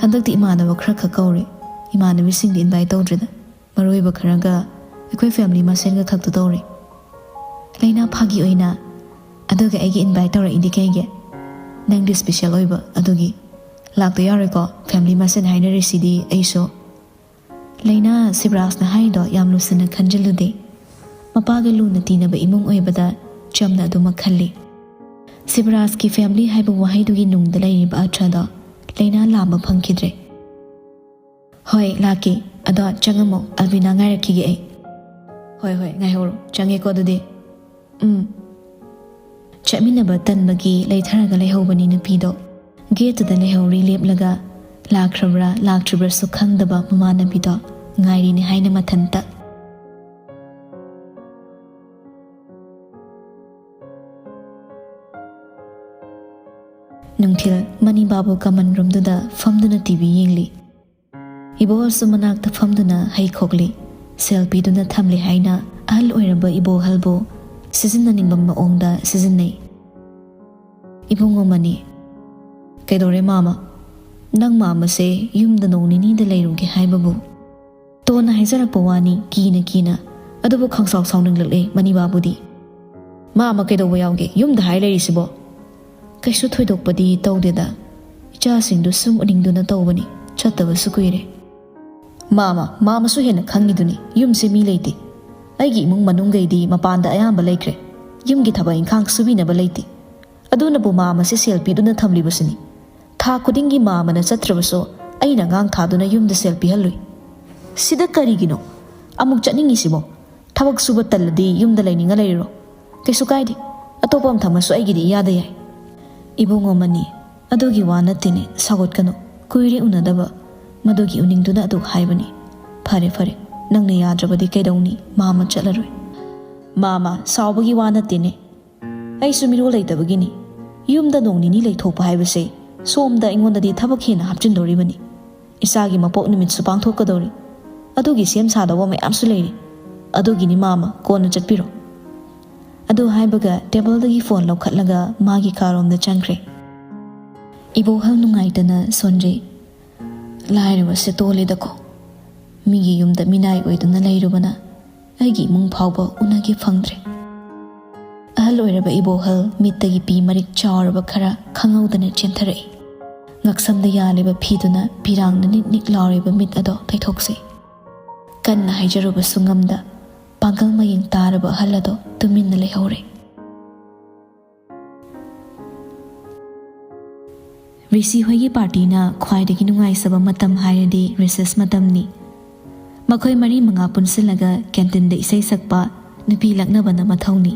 "ꯍꯟꯗꯛꯇꯤ ꯏꯃꯥꯟꯅꯕ ꯈꯔ ꯈꯛ ꯀꯧꯔꯦ꯫ ꯏꯃꯥꯟꯅꯕꯤꯁꯤꯡꯗꯤ ꯏꯟꯚꯥꯏꯠ ꯇꯧꯗ꯭ꯔꯦꯗ꯫ ꯃꯔꯨ ꯑꯣꯏꯕ ꯈꯔꯒ ꯑꯩꯈꯣꯏ ꯐꯦꯃꯤꯂꯤ ꯃꯁꯦꯟꯒ ꯈꯛꯇ ꯇꯧꯔꯦ꯫" ꯂꯩꯅꯥ ꯐꯥꯒꯤ ꯑꯣꯏꯅ, "ꯑꯗꯨꯒ ꯑꯩꯒꯤ ꯏꯟꯚꯥꯏꯠ ꯇꯧꯔꯛꯏꯗꯤ ꯀꯩꯒꯤ? ꯅꯪꯗꯤ ꯁ꯭ꯄꯦꯁꯦꯜ ꯑꯣꯏꯕ ꯑꯗꯨꯒꯤ꯫ ꯂꯥꯛꯇ ꯌꯥꯔꯣꯏꯀꯣ, ꯐꯦꯃꯤꯂꯤ ꯃꯁꯦꯟ ꯍꯥꯏꯅꯔꯤꯁꯤꯗꯤ ꯑꯩꯁꯨ꯫" ꯂꯩꯅꯥ ꯁꯤꯕꯔꯥꯖꯅ ꯍꯥꯏꯗꯣ ꯌꯥꯝ ꯂꯨꯁꯟꯅ ꯈꯟꯖꯤꯜꯂꯨꯗꯦ꯫ ꯃꯄꯥꯒ ꯂꯨꯅ ꯇꯤꯟꯅꯕ ꯏꯃꯨꯡ ꯑꯣꯏꯕꯗ ꯆꯝꯅ ꯑꯗꯨꯃꯛ ꯈꯜꯂꯤ꯫ ꯁꯤꯕꯔꯥꯖꯀꯤ ꯐꯦꯃꯤꯂꯤ ꯍꯥꯏꯕ ꯋꯥꯍꯩꯗꯨꯒꯤ ꯅꯨꯡꯗ ꯂꯩꯔꯤꯕ ꯑꯔꯊꯗꯣ ꯂꯩꯅꯥ ꯂꯥꯝꯕ ꯐꯪꯈꯤꯗ꯭ꯔꯦ꯫ "ꯍꯣꯏ, ꯂꯥꯛꯀꯦ꯫ ꯑꯗꯣ ꯆꯪꯉꯝꯃꯣ, ꯑꯜꯕꯤꯅꯥ ꯉꯥꯏꯔꯛꯈꯤꯒꯦ ꯑꯩ꯫" "ꯍꯣꯏ, ꯍꯣꯏ, ꯉꯥꯏꯍꯧꯔꯣ꯫ ꯆꯪꯉꯦꯀꯣ ꯑꯗꯨꯗꯤ꯫" "ꯎꯝ꯫" ꯆꯠꯃꯤꯟꯅꯕ ꯇꯟꯕꯒꯤ ꯂꯩꯊꯔꯒ ꯂꯩꯍꯧꯕꯅꯤ ꯅꯨꯄꯤꯗꯣ꯫ ꯒꯦꯠꯇꯨꯗ ꯂꯩꯍꯧꯔꯤ ꯂꯦꯞꯂꯒ, ꯂꯥꯛꯈ꯭ꯔꯕ꯭ꯔꯥ ꯂꯥꯛꯇ꯭ꯔꯤꯕ꯭ꯔꯥꯁꯨ ꯈꯪꯗꯕ ꯃꯃꯥꯟꯅꯕꯤꯗꯣ꯫ ꯉꯥꯏꯔꯤꯅꯤ ꯍꯥꯏꯅ ꯃꯊꯟꯇ꯫ ꯅꯨꯡꯊꯤꯜ ꯃꯅꯤ ꯕꯥꯕꯨ ꯀꯃꯟ ꯔꯨꯝꯗꯨꯗ ꯐꯝꯗꯨꯅ ꯇꯤ ꯚꯤ ꯌꯦꯡꯂꯤ꯫ ꯏꯕꯣꯍꯜꯁꯨ ꯃꯅꯥꯛꯇ ꯐꯝꯗꯨꯅ ꯍꯩ ꯈꯣꯛꯂꯤ꯫ ꯁꯦꯜ ꯄꯤꯗꯨꯅ ꯊꯝꯂꯤ ꯍꯥꯏꯅ ꯑꯍꯜ ꯑꯣꯏꯔꯕ ꯏꯕꯣꯍꯜꯕꯨ ꯁꯤꯖꯤꯟꯅꯅꯤꯡꯕ ꯃꯑꯣꯡꯗ ꯁꯤꯖꯤꯟꯅꯩ꯫ ꯏꯕꯨꯡꯉꯣ ꯃꯅꯤ, "ꯀꯩꯗꯧꯔꯦ ꯃꯥꯃ? ꯅꯪ ꯃꯥꯃꯁꯦ ꯌꯨꯝꯗ ꯅꯣꯡ ꯅꯤꯅꯤꯗ ꯂꯩꯔꯨꯒꯦ ꯍꯥꯏꯕꯕꯨ?" ꯇꯣꯟꯅ ꯍꯥꯏꯖꯔꯛꯄ ꯋꯥꯅꯤ, ꯀꯤꯅ ꯀꯤꯅ꯫ ꯑꯗꯨꯕꯨ ꯈꯪꯁꯥꯎ ꯁꯥꯎꯅꯤꯡꯂꯛꯂꯦ ꯃꯅꯤꯕꯥꯕꯨꯗꯤ꯫ "ꯃꯥꯃ ꯀꯩꯗꯧꯕ ꯌꯥꯎꯒꯦ ꯌꯨꯝꯗ ꯍꯥꯏ ꯂꯩꯔꯤꯁꯤꯕꯣ?" "ꯀꯩꯁꯨ ꯊꯣꯏꯗꯣꯛꯄꯗꯤ ꯇꯧꯗꯦꯗ꯫ ꯏꯆꯥꯁꯤꯡꯗꯨ ꯁꯨꯝ ꯎꯅꯤꯡꯗꯨꯅ ꯇꯧꯕꯅꯤ꯫ ꯆꯠꯇꯕꯁꯨ ꯀꯨꯏꯔꯦ꯫" "ꯃꯥꯃ, ꯃꯥꯃꯁꯨ ꯍꯦꯟꯅ ꯈꯪꯉꯤꯗꯨꯅꯤ, ꯌꯨꯝꯁꯦ ꯃꯤ ꯂꯩꯇꯦ꯫ ꯑꯩꯒꯤ ꯏꯃꯨꯡ ꯃꯅꯨꯡꯈꯩꯗꯤ ꯃꯄꯥꯟꯗ ꯑꯌꯥꯝꯕ ꯂꯩꯈ꯭ꯔꯦ꯫ ꯌꯨꯝꯒꯤ ꯊꯕꯛ ꯏꯪꯈꯥꯡ ꯁꯨꯕꯤꯅꯕ ꯂꯩꯇꯦ꯫ ꯑꯗꯨꯅꯕꯨ ꯃꯥꯃꯁꯦ ꯁꯦꯜ ꯄꯤꯗꯨꯅ ꯊꯝꯂꯤꯕꯁꯤꯅꯤ꯫ ꯊꯥ ꯈꯨꯗꯤꯡꯒꯤ ꯃꯥꯃꯅ ꯆꯠꯇ꯭ꯔꯕꯁꯨ ꯑꯩꯅ ꯑꯉꯥꯡ ꯊꯥꯗꯨꯅ ꯌꯨꯝꯗ ꯁꯦꯜ ꯄꯤꯍꯜꯂꯨꯏ꯫ ꯁꯤꯗ ꯀꯔꯤꯒꯤꯅꯣ ꯑꯃꯨꯛ ꯆꯠꯅꯤꯡꯉꯤꯁꯤꯕꯣ? ꯊꯕꯛ ꯁꯨꯕ ꯇꯜꯂꯗꯤ ꯌꯨꯝꯗ ꯂꯩꯅꯤꯡꯉ ꯂꯩꯔꯨꯔꯣ꯫ ꯀꯩꯁꯨ ꯀꯥꯏꯗꯦ꯫ ꯑꯇꯣꯞꯄ ꯑꯃ ꯊꯝꯃꯁꯨ ꯑꯩꯒꯤꯗꯤ ꯏꯌꯥꯗ ꯌꯥꯏ꯫" "ꯏꯕꯨꯡꯉꯣ ꯃꯅꯤ, ꯑꯗꯨꯒꯤ ꯋꯥ ꯅꯠꯇꯦꯅꯦ, ꯁꯥꯎꯒꯠꯀꯅꯨ꯫ ꯀꯨꯏꯔꯦ ꯎꯅꯗꯕ꯫ ꯃꯗꯨꯒꯤ ꯎꯅꯤꯡꯗꯨꯅ ꯑꯗꯨ ꯍꯥꯏꯕꯅꯤ꯫ ꯐꯔꯦ, ꯐꯔꯦ, ꯅꯪꯅ ꯌꯥꯗ꯭ꯔꯕꯗꯤ ꯀꯩꯗꯧꯅꯤ? ꯃꯥꯃ ꯆꯠꯂꯔꯣꯏ꯫" "ꯃꯥꯃ, ꯁꯥꯎꯕꯒꯤ ꯋꯥ ꯅꯠꯇꯦꯅꯦ꯫ ꯑꯩꯁꯨ ꯃꯤꯔꯣꯜ ꯂꯩꯇꯕꯒꯤꯅꯤ꯫ ꯌꯨꯝꯗ ꯅꯣꯡ ꯅꯤꯅꯤ ꯂꯩꯊꯣꯛꯄ ꯍꯥꯏꯕꯁꯦ ꯁꯣꯝꯗ ꯑꯩꯉꯣꯟꯗꯗꯤ ꯊꯕꯛ ꯍꯦꯟꯅ ꯍꯥꯞꯆꯤꯟꯗꯧꯔꯤꯕꯅꯤ꯫ ꯏꯆꯥꯒꯤ ꯃꯄꯣꯛ ꯅꯨꯃꯤꯠꯁꯨ ꯄꯥꯡꯊꯣꯛꯀꯗꯧꯔꯤ꯫ ꯑꯗꯨꯒꯤ ꯁꯦꯝ ꯁꯥꯗꯧꯕ ꯃꯌꯥꯝꯁꯨ ꯂꯩꯔꯤ꯫ ꯑꯗꯨꯒꯤꯅꯤ ꯃꯥꯃ, ꯀꯣꯟꯅ ꯆꯠꯄꯤꯔꯣ꯫" ꯑꯗꯨ ꯍꯥꯏꯕꯒ ꯇꯦꯕꯜꯗꯒꯤ ꯐꯣꯟ ꯂꯧꯈꯠꯂꯒ ꯃꯥꯒꯤ ꯀꯥꯔꯣꯝꯗ ꯆꯪꯈ꯭ꯔꯦ꯫ ꯏꯕꯣꯍꯜ ꯅꯨꯡꯉꯥꯏꯇꯅ ꯁꯣꯟꯖꯩ꯫ "ꯂꯥꯏꯔꯕꯁꯦ ꯇꯣꯜꯂꯦꯗꯀꯣ꯫ ꯃꯤꯒꯤ ꯌꯨꯝꯗ ꯃꯤꯅꯥꯏ ꯑꯣꯏꯗꯨꯅ ꯂꯩꯔꯨꯕꯅ ꯑꯩꯒꯤ ꯏꯃꯨꯡ ꯐꯥꯎꯕ ꯎꯅꯒꯦ ꯐꯪꯗ꯭ꯔꯦ꯫" ꯑꯍꯜ ꯑꯣꯏꯔꯕ ꯏꯕꯣꯍꯜ ꯃꯤꯠꯇꯒꯤ ꯄꯤ ꯃꯔꯤꯛ ꯆꯥꯎꯔꯕ ꯈꯔ ꯈꯪꯍꯧꯗꯅ ꯆꯦꯟꯊꯔꯛꯏ꯫ ꯉꯛꯁꯝꯗ ꯌꯥꯜꯂꯤꯕ ꯐꯤꯗꯨꯅ ꯄꯤꯔꯥꯡꯅ ꯅꯤꯛ ꯅꯤꯛ ꯂꯥꯎꯔꯤꯕ ꯃꯤꯠ ꯑꯗꯣ ꯇꯩꯊꯣꯛꯆꯩ꯫ ꯀꯟꯅ ꯍꯥꯏꯖꯔꯨꯕꯁꯨ ꯉꯝꯗ ꯄꯥꯡꯒꯜ ꯃꯌꯦꯡ ꯇꯥꯔꯕ ꯑꯍꯜ ꯑꯗꯣ ꯇꯨꯃꯤꯟꯅ ꯂꯩꯍꯧꯔꯦ꯫ ꯔꯤꯁꯤ ꯍꯣꯏꯒꯤ ꯄꯥꯔꯇꯤꯅ ꯈ꯭ꯋꯥꯏꯗꯒꯤ ꯅꯨꯡꯉꯥꯏꯖꯕ ꯃꯇꯝ ꯍꯥꯏꯔꯗꯤ ꯔꯤꯁꯦꯁ ꯃꯇꯝꯅꯤ꯫ ꯃꯈꯣꯏ ꯃꯔꯤ ꯃꯉꯥ ꯄꯨꯟꯁꯤꯜꯂꯒ ꯀꯦꯟꯇꯤꯟꯗ ꯏꯁꯩ ꯁꯛꯄ ꯅꯨꯄꯤ ꯂꯛꯅꯕꯅ ꯃꯊꯧꯅꯤ꯫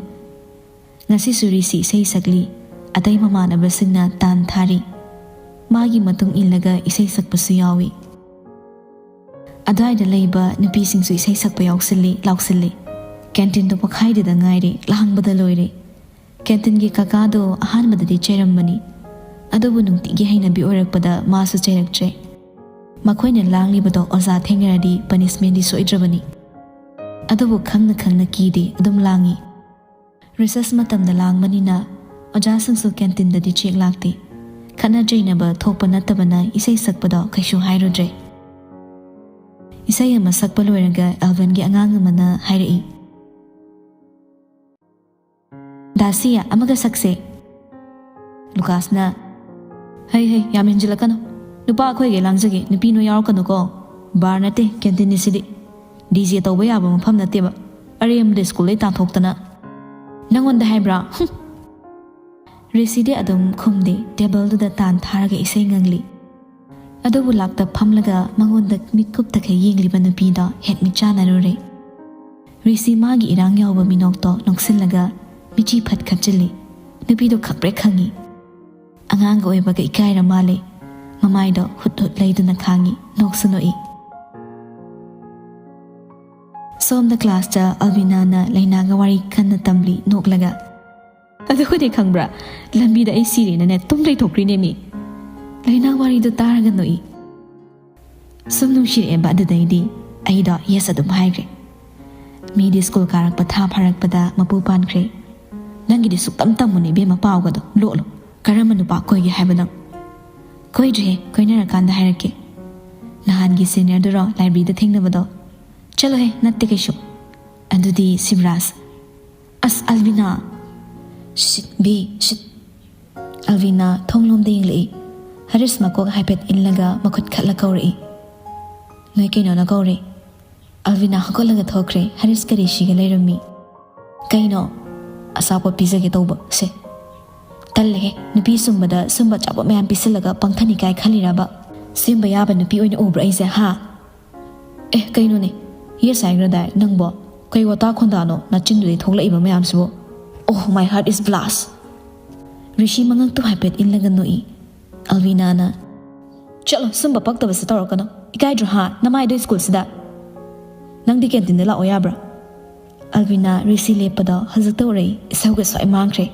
ꯉꯁꯤꯁꯨ ꯔꯤꯁꯤ ꯏꯁꯩ ꯁꯛꯂꯤ꯫ ꯑꯇꯩ ꯃꯃꯥꯟꯅꯕꯁꯤꯡꯅ ꯇꯥꯟ ꯊꯥꯔꯤ꯫ ꯃꯥꯒꯤ ꯃꯇꯨꯡ ꯏꯜꯂꯒ ꯏꯁꯩ ꯁꯛꯄꯁꯨ ꯌꯥꯎꯏ꯫ ꯑꯗ꯭ꯋꯥꯏꯗ ꯂꯩꯕ ꯅꯨꯄꯤꯁꯤꯡꯁꯨ ꯏꯁꯩ ꯁꯛꯄ ꯌꯥꯎꯁꯤꯜꯂꯤ, ꯂꯥꯎꯁꯤꯜꯂꯤ꯫ ꯀꯦꯟꯇꯤꯟꯗꯣ ꯄꯣꯈꯥꯏꯗꯗ ꯉꯥꯏꯔꯤ, ꯂꯥꯡꯕꯗ ꯂꯣꯏꯔꯦ꯫ ꯀꯦꯟꯇꯤꯟꯒꯤ ꯀꯀꯥꯗꯣ ꯑꯍꯥꯟꯕꯗꯗꯤ ꯆꯩꯔꯝꯕꯅꯤ, ꯑꯗꯨꯕꯨ ꯅꯨꯡꯇꯤꯒꯤ ꯍꯩꯅꯕꯤ ꯑꯣꯏꯔꯛꯄꯗ ꯃꯥꯁꯨ ꯆꯩꯔꯛꯇ꯭ꯔꯦ꯫ ꯃꯈꯣꯏꯅ ꯂꯥꯡꯂꯤꯕꯗꯣ ꯑꯣꯖꯥ ꯊꯦꯡꯅꯔꯗꯤ ꯄꯅꯤꯁꯃꯦꯟꯗꯤ ꯁꯣꯏꯗ꯭ꯔꯕꯅꯤ꯫ ꯑꯗꯨꯕꯨ ꯈꯪꯅ ꯈꯪꯅ ꯀꯤꯗꯦ, ꯑꯗꯨꯝ ꯂꯥꯡꯏ꯫ ꯔꯤꯁꯦꯁ ꯃꯇꯝꯗ ꯂꯥꯡꯕꯅꯤꯅ ꯑꯣꯖꯥꯁꯤꯡꯁꯨ ꯀꯦꯟꯇꯤꯟꯗꯗꯤ ꯆꯦꯛ ꯂꯥꯛꯇꯦ꯫ ꯈꯠꯅ ꯆꯩꯅꯕ ꯊꯣꯛꯄ ꯅꯠꯇꯕꯅ ꯏꯁꯩ ꯁꯛꯄꯗꯣ ꯀꯩꯁꯨ ꯍꯥꯏꯔꯨꯗ꯭ꯔꯦ꯫ ꯏꯁꯩ ꯑꯃ ꯁꯛꯄ ꯂꯣꯏꯔꯒ ꯑꯦꯜꯚꯟꯒꯤ ꯑꯉꯥꯡ ꯑꯃꯅ ꯍꯥꯏꯔꯛꯏ, "ꯗꯥꯁꯤꯌꯥ, ꯑꯃꯒ ꯁꯛꯁꯦ꯫" ꯂꯨꯀꯥꯁꯅ, "ꯍꯩ ꯍꯩ, ꯌꯥꯝ ꯍꯦꯟꯖꯤꯜꯂꯛꯀꯅꯨ꯫ ꯅꯨꯄꯥ ꯑꯩꯈꯣꯏꯒꯩ ꯂꯥꯡꯖꯒꯦ, ꯅꯨꯄꯤ ꯅꯣꯏ ꯌꯥꯎꯔꯛꯀꯅꯨꯀꯣ꯫ ꯕꯥꯔ ꯅꯠꯇꯦ, ꯀꯦꯟꯇꯤꯟꯅꯤ ꯁꯤꯗꯤ꯫ ꯗꯤ ꯖꯦ ꯇꯧꯕ ꯌꯥꯕ ꯃꯐꯝ ꯅꯠꯇꯦꯕ꯫ ꯑꯔꯦꯝꯕꯗ ꯁ꯭ꯀꯨꯜꯗꯩ ꯇꯥꯟꯊꯣꯛꯇꯅ꯫" "ꯅꯪꯉꯣꯟꯗ ꯍꯥꯏꯕ꯭ꯔꯥ?" ꯍꯨꯝ꯫ ꯔꯤꯁꯤꯗꯤ ꯑꯗꯨꯝ ꯈꯨꯝꯗꯦ, ꯇꯦꯕꯜꯗꯨꯗ ꯇꯥꯟ ꯊꯥꯔꯒ ꯏꯁꯩ ꯉꯪꯂꯤ꯫ ꯑꯗꯨꯕꯨ ꯂꯥꯛꯇ ꯐꯝꯂꯒ ꯃꯉꯣꯟꯗ ꯃꯤꯠꯀꯨꯞꯇꯈꯩ ꯌꯦꯡꯂꯤꯕ ꯅꯨꯄꯤꯗꯣ ꯍꯦꯛ ꯃꯤꯠꯆꯥꯟꯅꯔꯨꯔꯦ꯫ ꯔꯤꯁꯤ ꯃꯥꯒꯤ ꯏꯔꯥꯡ ꯌꯥꯎꯕ ꯃꯤꯅꯣꯛꯇꯣ ꯅꯣꯛꯁꯤꯜꯂꯒ ꯃꯤꯆꯤ ꯐꯠ ꯈꯠꯆꯤꯜꯂꯤ꯫ ꯅꯨꯄꯤꯗꯣ ꯈꯪꯄ꯭ꯔꯦꯛ ꯈꯪꯉꯤ꯫ ꯑꯉꯥꯡꯒ ꯑꯣꯏꯕꯒ ꯏꯀꯥꯏꯔ ꯃꯥꯜꯂꯦ꯫ ꯃꯃꯥꯏꯗꯣ ꯍꯨꯠ ꯍꯨꯠ ꯂꯩꯗꯨꯅ ꯈꯥꯡꯉꯤ, ꯅꯣꯛꯁꯨ ꯅꯣꯛꯏ꯫ ꯁꯣꯝꯗ ꯀ꯭ꯂꯥꯁꯇ ꯑꯜꯕꯤꯅꯥꯅ ꯂꯩꯅꯥꯒ ꯋꯥꯔꯤ ꯀꯟꯅ ꯇꯝꯂꯤ ꯅꯣꯛꯂꯒ꯫ "ꯑꯗꯨꯒꯗꯤ ꯈꯪꯕ꯭ꯔꯥ, ꯂꯝꯕꯤꯗ ꯑꯩ ꯁꯤꯔꯦꯅꯅꯦ ꯇꯨꯝ ꯂꯩꯊꯣꯛꯈ꯭ꯔꯤꯅꯦ ꯃꯤ꯫" ꯂꯩꯅꯥ ꯋꯥꯔꯤꯗꯣ ꯇꯥꯔꯒ ꯅꯣꯛꯏ꯫ ꯁꯨꯝ ꯅꯨꯡꯁꯤꯔꯛꯑꯦꯕ ꯑꯗꯨꯗꯩꯗꯤ꯫ ꯑꯩꯗꯣ ꯌꯦꯁ ꯑꯗꯨꯝ ꯍꯥꯏꯈ꯭ꯔꯦ꯫ ꯃꯤꯗꯤ ꯁ꯭ꯀꯨꯜ ꯀꯥꯔꯛꯄ ꯊꯥ ꯐꯥꯔꯛꯄꯗ ꯃꯄꯨ ꯄꯥꯟꯈ꯭ꯔꯦ꯫ ꯅꯪꯒꯤꯗꯤ ꯁꯨꯛꯇꯝ ꯇꯝꯃꯨꯅꯦ ꯏꯕꯦꯝꯃ, ꯄꯥꯎꯒꯗꯣ ꯂꯣꯠꯂꯣ꯫ ꯀꯔꯝꯕ ꯅꯨꯄꯥ ꯀꯣꯏꯒꯦ ꯍꯥꯏꯕꯅꯣ? ꯀꯣꯏꯗ꯭ꯔꯤꯍꯦ, ꯀꯣꯏꯅꯔꯀꯥꯟꯗ ꯍꯥꯏꯔꯛꯀꯦ꯫ ꯅꯍꯥꯟꯒꯤ ꯁꯦꯅꯤꯌꯔꯗꯨꯔꯣ ꯂꯥꯏꯕ꯭ꯔꯦꯔꯤꯗ ꯊꯦꯡꯅꯕꯗꯣ? ꯆꯠꯂꯣꯍꯦ, ꯅꯠꯇꯦ ꯀꯩꯁꯨ꯫ ꯑꯗꯨꯗꯤ ꯁꯤꯕꯔꯥꯖ꯫ ꯑꯁ, ꯑꯜꯕꯤꯅꯥ! ꯁꯤꯠ, ꯕꯤ, ꯁꯤꯠ! ꯑꯜꯕꯤꯅꯥ ꯊꯣꯡꯂꯣꯝꯗ ꯌꯦꯡꯂꯛꯏ꯫ ꯍꯔꯤꯁ ꯃꯀꯣꯛ ꯍꯥꯏꯐꯦꯠ ꯏꯜꯂꯒ ꯃꯈꯨꯠ ꯈꯠꯂ ꯀꯧꯔꯛꯏ꯫ "ꯅꯣꯏ ꯀꯩꯅꯣꯅ ꯀꯧꯔꯦ꯫" ꯑꯜꯕꯤꯅꯥ ꯍꯧꯒꯠꯂꯒ ꯊꯣꯛꯈ꯭ꯔꯦ꯫ ꯍꯔꯤꯁꯀ ꯔꯤꯁꯤꯒ ꯂꯩꯔꯝꯃꯤ꯫ "ꯀꯩꯅꯣ?" "ꯑꯆꯥꯄꯣꯠ ꯄꯤꯖꯒꯦ ꯇꯧꯕ꯫ ꯁꯦ꯫" "ꯇꯜꯂꯦꯍꯦ, ꯅꯨꯄꯤ ꯁꯨꯝꯕꯗ ꯁꯨꯝꯕ ꯑꯆꯥꯄꯣꯠ ꯃꯌꯥꯝ ꯄꯤꯁꯤꯜꯂꯒ ꯄꯪꯊꯅꯤꯀꯥꯏ ꯈꯜꯂꯤꯔꯕ? ꯁꯦꯝꯕ ꯌꯥꯕ ꯅꯨꯄꯤ ꯑꯣꯏꯅ ꯎꯕ꯭ꯔꯥ ꯑꯩꯁꯦ, ꯍꯥ?" "ꯑꯦ, ꯀꯩꯅꯣꯅꯦ? ꯌꯦꯁ ꯍꯥꯏꯈ꯭ꯔꯗꯥꯏ ꯅꯪꯕꯣ? ꯀꯩ ꯋꯥꯇꯥ ꯈꯣꯟꯗꯥꯅꯣ ꯅꯆꯤꯟꯗꯨꯗꯩ ꯊꯣꯛꯂꯛꯏꯕ ꯃꯌꯥꯝꯁꯤꯕꯣ? Oh, my heart is blast!" ꯔꯤꯁꯤ ꯃꯉꯛꯇꯨ ꯍꯥꯏꯐꯦꯠ ꯏꯜꯂꯒ ꯅꯣꯛꯏ꯫ ꯑꯜꯕꯤꯅꯥꯅ, "ꯆꯠꯂꯣ, ꯁꯨꯝꯕ ꯄꯛꯇꯕꯁꯦ ꯇꯧꯔꯛꯀꯅꯨ꯫ ꯏꯀꯥꯏꯗ꯭ꯔꯣ ꯍꯥ, ꯅꯃꯥꯏꯗꯣ ꯁ꯭ꯀꯨꯜꯁꯤꯗ? ꯅꯪꯗꯤ ꯀꯦꯟꯇꯤꯟꯗ ꯂꯥꯛꯑꯣ ꯌꯥꯕ꯭ꯔꯥ? ꯑꯜꯕꯤꯅꯥ ꯔꯤꯁꯤ ꯂꯦꯞꯄꯗꯣ ꯍꯧꯖꯤꯛꯇ ꯎꯔꯛꯏ, ꯏꯁꯧꯒ ꯁ꯭ꯋꯥꯏ ꯃꯥꯡꯈ꯭ꯔꯦ꯫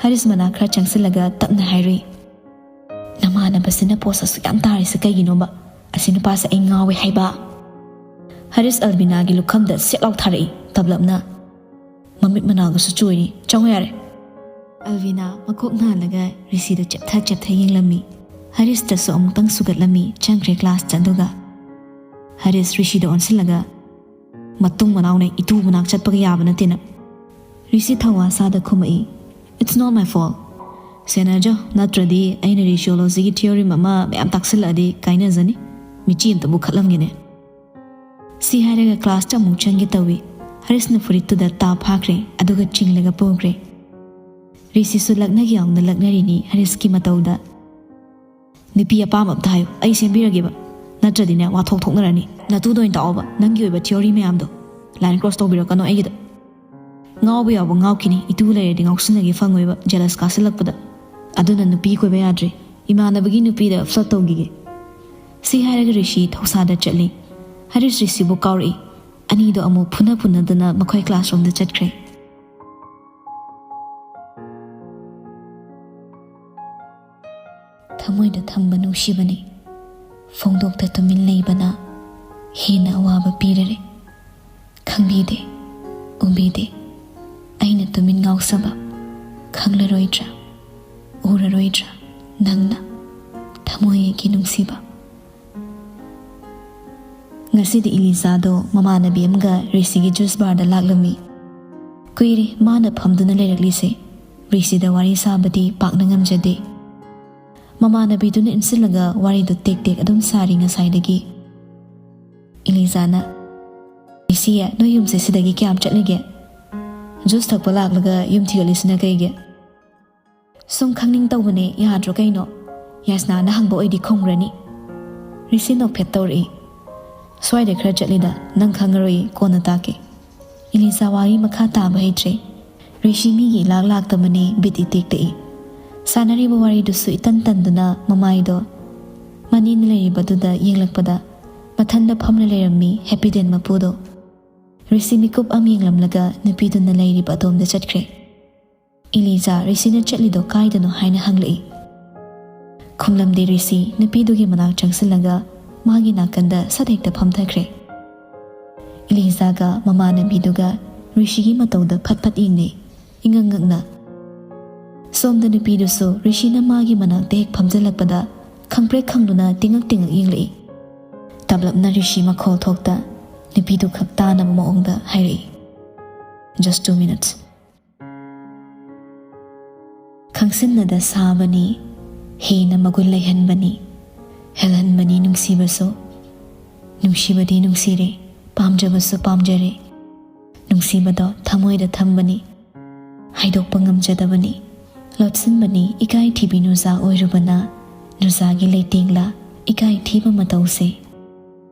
ꯍꯔꯤꯁ ꯃꯅꯥꯛ ꯈꯔ ꯆꯪꯁꯤꯜꯂꯒ ꯇꯞꯅ ꯍꯥꯏꯔꯨꯏ, "ꯅꯃꯥꯟꯅꯕꯁꯤꯅ ꯄꯣꯁ ꯑꯁꯨꯛ ꯌꯥꯝ ꯇꯥꯔꯤꯁꯦ ꯀꯩꯒꯤꯅꯣꯕ? ꯑꯁꯤ ꯅꯨꯄꯥꯁꯦ ꯑꯩ ꯉꯥꯎꯋꯦ ꯍꯥꯏꯕ!" ꯍꯔꯤꯁ ꯑꯜꯕꯤꯅꯥꯒꯤ ꯂꯨꯈꯝꯗ ꯁꯦꯠ ꯂꯥꯎ ꯊꯥꯔꯛꯏ, ꯇꯞꯂꯞꯅ꯫ ꯃꯃꯤꯠ ꯃꯅꯥꯒꯁꯨ ꯆꯣꯏꯔꯤ꯫ "ꯆꯪꯉꯣ ꯌꯥꯔꯦ!" ꯑꯜꯕꯤꯅꯥ ꯃꯀꯣꯛ ꯅꯥꯜꯂꯒ ꯔꯤꯁꯤꯗ ꯆꯦꯞꯊ ꯆꯦꯞꯊ ꯌꯦꯡꯂꯝꯃꯤ꯫ ꯍꯔꯤꯁꯇꯁꯨ ꯑꯃꯨꯛꯇꯪ ꯁꯨꯒꯠꯂꯝꯃꯤ, ꯆꯪꯈ꯭ꯔꯦ ꯀ꯭ꯂꯥꯁꯇ꯫ ꯑꯗꯨꯒ ꯍꯔꯤꯁ ꯔꯤꯁꯤꯗ ꯑꯣꯟꯁꯤꯜꯂꯒ, "ꯃꯇꯨꯡ ꯃꯅꯥꯎꯅ ꯏꯇꯨ ꯃꯅꯥꯛ ꯆꯠꯄꯒ ꯌꯥꯕ ꯅꯠꯇꯦꯅ!" ꯔꯤꯁꯤ ꯊꯧꯋꯥ ꯁꯥꯗ ꯈꯨꯝꯃꯛꯏ, "It's not my fault. ꯁꯦꯟꯅꯖꯧ, ꯅꯠꯇ꯭ꯔꯗꯤ ꯑꯩꯅ ꯔꯤꯁꯤꯌꯣꯂꯣꯖꯤꯒꯤ ꯊꯤꯑꯣꯔꯤꯝ ꯑꯃ ꯃꯌꯥꯝ ꯇꯥꯛꯁꯤꯜꯂꯛꯑꯗꯤ ꯀꯥꯏꯅꯖꯅꯤ꯫ ꯃꯤꯆꯤ ꯑꯝꯇꯕꯨ ꯈꯠꯂꯝꯒꯦꯅꯦ!" ꯁꯤ ꯍꯥꯏꯔꯒ ꯀ꯭ꯂꯥꯁꯇ ꯑꯃꯨꯛ ꯆꯪꯒꯦ ꯇꯧꯏ꯫ ꯍꯔꯤꯁꯅ ꯐꯨꯔꯤꯠꯇꯨꯗ ꯇꯥ ꯐꯥꯈ꯭ꯔꯦ, ꯑꯗꯨꯒ ꯆꯤꯡꯂꯒ ꯄꯨꯈ꯭ꯔꯦ꯫ ꯔꯤꯁꯤꯁꯨ ꯂꯛꯅꯒꯦ ꯌꯥꯎꯅ ꯂꯛꯅꯔꯤꯅꯤ ꯍꯔꯤꯁꯀꯤ ꯃꯇꯧꯗ꯫ "ꯅꯨꯄꯤ ꯑꯄꯥꯝꯕ ꯑꯝꯇ ꯍꯥꯏꯌꯨ, ꯑꯩ ꯁꯦꯝꯕꯤꯔꯒꯦꯕ꯫ ꯅꯠꯇ꯭ꯔꯗꯤꯅꯦ, ꯋꯥꯊꯣꯛ ꯊꯣꯛꯅꯔꯅꯤ꯫ ꯅꯇꯨꯗ ꯑꯣꯏꯅ ꯇꯥꯛꯑꯣꯕ, ꯅꯪꯒꯤ ꯑꯣꯏꯕ ꯊꯤꯑꯣꯔꯤ ꯃꯌꯥꯝꯗꯣ꯫ ꯂꯥꯏꯟ ꯀ꯭ꯔꯣꯁ ꯇꯧꯕꯤꯔꯛꯀꯅꯣ ꯑꯩꯒꯤꯗ꯫ ꯉꯥꯎꯕ ꯌꯥꯎꯕ ꯉꯥꯎꯈꯤꯅꯤ, ꯏꯇꯨ ꯂꯩꯔꯗꯤ ꯉꯥꯎꯁꯤꯟꯅꯒꯦ ꯐꯪꯉꯣꯏꯕ, ꯖꯦꯂꯁ ꯀꯥꯁꯤꯜꯂꯛꯄꯗ꯫ ꯑꯗꯨꯅ ꯅꯨꯄꯤ ꯀꯣꯏꯕ ꯌꯥꯗ꯭ꯔꯦ, ꯏꯃꯥꯟꯅꯕꯒꯤ ꯅꯨꯄꯤꯗ ꯐ꯭ꯂꯠ ꯇꯧꯈꯤꯒꯦ꯫" ꯁꯤ ꯍꯥꯏꯔꯒ ꯔꯤꯁꯤ ꯊꯧꯁꯥꯗ ꯆꯠꯂꯤ꯫ ꯍꯔꯤꯁ ꯔꯤꯁꯤꯕꯨ ꯀꯥꯎꯔꯛꯏ꯫ ꯑꯅꯤꯗꯣ ꯑꯃꯨꯛ ꯐꯨꯅ ꯐꯨꯅꯗꯨꯅ ꯃꯈꯣꯏ ꯀ꯭ꯂꯥꯁꯔꯨꯝꯗ ꯆꯠꯈ꯭ꯔꯦ꯫ ꯊꯃꯣꯏꯗ ꯊꯝꯕ ꯅꯨꯡꯁꯤꯕꯅꯤ, ꯐꯣꯡꯗꯣꯛꯇ ꯇꯨꯃꯤꯟ ꯂꯩꯕꯅ ꯍꯦꯟꯅ ꯑꯋꯥꯕ ꯄꯤꯔꯔꯦ꯫ ꯈꯪꯕꯤꯗꯦ, ꯎꯕꯤꯗꯦ, ꯑꯩꯅ ꯇꯨꯃꯤꯟ ꯉꯥꯎꯖꯕ, ꯈꯪꯂꯔꯣꯏꯗ꯭ꯔꯥ, ꯎꯔꯔꯣꯏꯗ꯭ꯔꯥ ꯅꯪꯅ, ꯊꯃꯣꯏꯒꯤ ꯅꯨꯡꯁꯤꯕ꯫ ꯉꯁꯤꯗꯤ ꯏꯂꯤꯖꯥꯗꯣ ꯃꯃꯥꯟꯅꯕꯤ ꯑꯃꯒ ꯔꯤꯁꯤꯒꯤ ꯖꯨꯁ ꯕꯥꯔꯗ ꯂꯥꯛꯂꯝꯃꯤ꯫ ꯀꯨꯏꯔꯦ ꯃꯥꯅ ꯐꯝꯗꯨꯅ ꯂꯩꯔꯛꯂꯤꯁꯦ꯫ ꯔꯤꯁꯤꯗ ꯋꯥꯔꯤ ꯁꯥꯕꯗꯤ ꯄꯥꯛꯅ ꯉꯝꯖꯗꯦ꯫ ꯃꯃꯥꯟꯅꯕꯤꯗꯨꯅ ꯏꯟꯁꯤꯜꯂꯒ ꯋꯥꯔꯤꯗꯨ ꯇꯦꯛ ꯇꯦꯛ ꯑꯗꯨꯝ ꯁꯥꯔꯤ ꯉꯁꯥꯏꯗꯒꯤ꯫ ꯏꯂꯤꯖꯥꯅ, "ꯔꯤꯁꯤ, ꯅꯣꯏ ꯌꯨꯝꯁꯦ ꯁꯤꯗꯒꯤ ꯀꯌꯥꯝ ꯆꯠꯂꯤꯒꯦ? ꯖꯨꯁ ꯊꯛꯄ ꯂꯥꯛꯂꯒ ꯌꯨꯝ ꯊꯤꯒꯠꯂꯤꯁꯤꯅ ꯀꯩꯒꯤ?" "ꯁꯨꯝ ꯈꯪꯅꯤꯡ ꯇꯧꯕꯅꯦ, ꯌꯥꯗ꯭ꯔꯣ ꯀꯩꯅꯣ? ꯌꯥꯁꯅꯥꯅ ꯍꯪꯕ ꯑꯣꯏꯗꯤ ꯈꯨꯝꯈ꯭ꯔꯅꯤ꯫" ꯔꯤꯁꯤ ꯅꯣꯛꯐꯦꯠ ꯇꯧꯔꯛꯏ꯫ "ꯁ꯭ꯋꯥꯏꯗ ꯈꯔ ꯆꯠꯂꯤꯗ, ꯅꯪ ꯈꯪꯉꯔꯣꯏ, ꯀꯣꯟꯅ ꯇꯥꯛꯀꯦ꯫" ꯏꯂꯤꯖꯥ ꯋꯥꯔꯤ ꯃꯈꯥ ꯇꯥꯕ ꯍꯩꯇ꯭ꯔꯦ꯫ ꯔꯤꯁꯤ ꯃꯤꯒꯤ ꯏꯂꯥꯛ ꯂꯥꯛꯇꯕꯅꯦ, ꯕꯤꯠ ꯏꯇꯦꯛ ꯇꯦꯛꯏ꯫ ꯁꯥꯟꯅꯔꯤꯕ ꯋꯥꯔꯤꯗꯨꯁꯨ ꯏꯇꯟ ꯇꯟꯗꯨꯅ ꯃꯃꯥꯏꯗꯣ ꯃꯅꯤꯅ ꯂꯩꯔꯤꯕꯗꯨꯗ ꯌꯦꯡꯂꯛꯄꯗ ꯃꯊꯟꯗ ꯐꯝꯂ ꯂꯩꯔꯝꯃꯤ ꯍꯦꯄꯤꯗꯦꯟ ꯃꯄꯨꯗꯣ꯫ ꯔꯤꯁꯤ ꯃꯤꯀꯨꯞ ꯑꯃ ꯌꯦꯡꯂꯝꯂꯒ ꯅꯨꯄꯤꯗꯨꯅ ꯂꯩꯔꯤꯕ ꯑꯗꯣꯝꯗ ꯆꯠꯈ꯭ꯔꯦ꯫ ꯏꯂꯤꯖꯥ ꯔꯤꯁꯤꯅ ꯆꯠꯂꯤꯗꯣ ꯀꯥꯏꯗꯅꯣ ꯍꯥꯏꯅ ꯍꯪꯂꯛꯏ꯫ ꯈꯨꯝꯂꯝꯗꯦ ꯔꯤꯁꯤ ꯅꯨꯄꯤꯗꯨꯒꯤ ꯃꯅꯥꯛ ꯆꯪꯁꯤꯜꯂꯒ ꯃꯥꯒꯤ ꯅꯥꯀꯟꯗ ꯁꯠ ꯍꯦꯛꯇ ꯐꯝꯊꯈ꯭ꯔꯦ꯫ ꯏꯂꯤꯖꯥꯒ ꯃꯃꯥꯟꯅꯕꯤꯗꯨꯒ ꯔꯤꯁꯤꯒꯤ ꯃꯇꯧꯗ ꯐꯠ ꯐꯠ ꯌꯦꯡꯅꯩ, ꯏꯉꯛ ꯉꯛꯅ꯫ ꯁꯣꯝꯗ ꯅꯨꯄꯤꯗꯨꯁꯨ ꯔꯤꯁꯤꯅ ꯃꯥꯒꯤ ꯃꯅꯥꯛꯇ ꯍꯦꯛ ꯐꯝꯖꯤꯜꯂꯛꯄꯗ ꯈꯪꯄ꯭ꯔꯦꯛ ꯈꯪꯗꯨꯅ ꯇꯤꯡꯉꯛ ꯇꯤꯡꯉꯛ ꯌꯦꯡꯂꯛꯏ꯫ ꯇꯞꯂꯞꯅ ꯔꯤꯁꯤ ꯃꯈꯣꯜ ꯊꯣꯛꯇ ꯅꯨꯄꯤꯗꯨ ꯈꯛ ꯇꯥꯅꯕ ꯃꯑꯣꯡꯗ ꯍꯥꯏꯔꯛꯏ, "Just two minutes." ꯈꯪꯁꯤꯟꯅꯗ ꯁꯥꯕꯅꯤ, ꯍꯦꯟꯅ ꯃꯒꯨꯟ ꯂꯩꯍꯟꯕꯅꯤ, ꯍꯦꯜꯍꯟꯕꯅꯤ ꯅꯨꯡꯁꯤꯕꯁꯨ꯫ ꯅꯨꯡꯁꯤꯕꯗꯤ ꯅꯨꯡꯁꯤꯔꯦ, ꯄꯥꯝꯖꯕꯁꯨ ꯄꯥꯝꯖꯔꯦ꯫ ꯅꯨꯡꯁꯤꯕꯗꯣ ꯊꯃꯣꯏꯗ ꯊꯝꯕꯅꯤ, ꯍꯥꯏꯗꯣꯛꯄ ꯉꯝꯖꯗꯕꯅꯤ꯫ ꯂꯣꯠꯁꯤꯟꯕꯅꯤ ꯏꯀꯥꯏ ꯊꯤꯕꯤ ꯅꯨꯖꯥ ꯑꯣꯏꯔꯨꯕꯅ, ꯅꯨꯖꯥꯒꯤ ꯂꯩꯇꯦꯡꯂꯥ ꯏꯀꯥꯏ ꯊꯤꯕ ꯃꯇꯧꯁꯦ꯫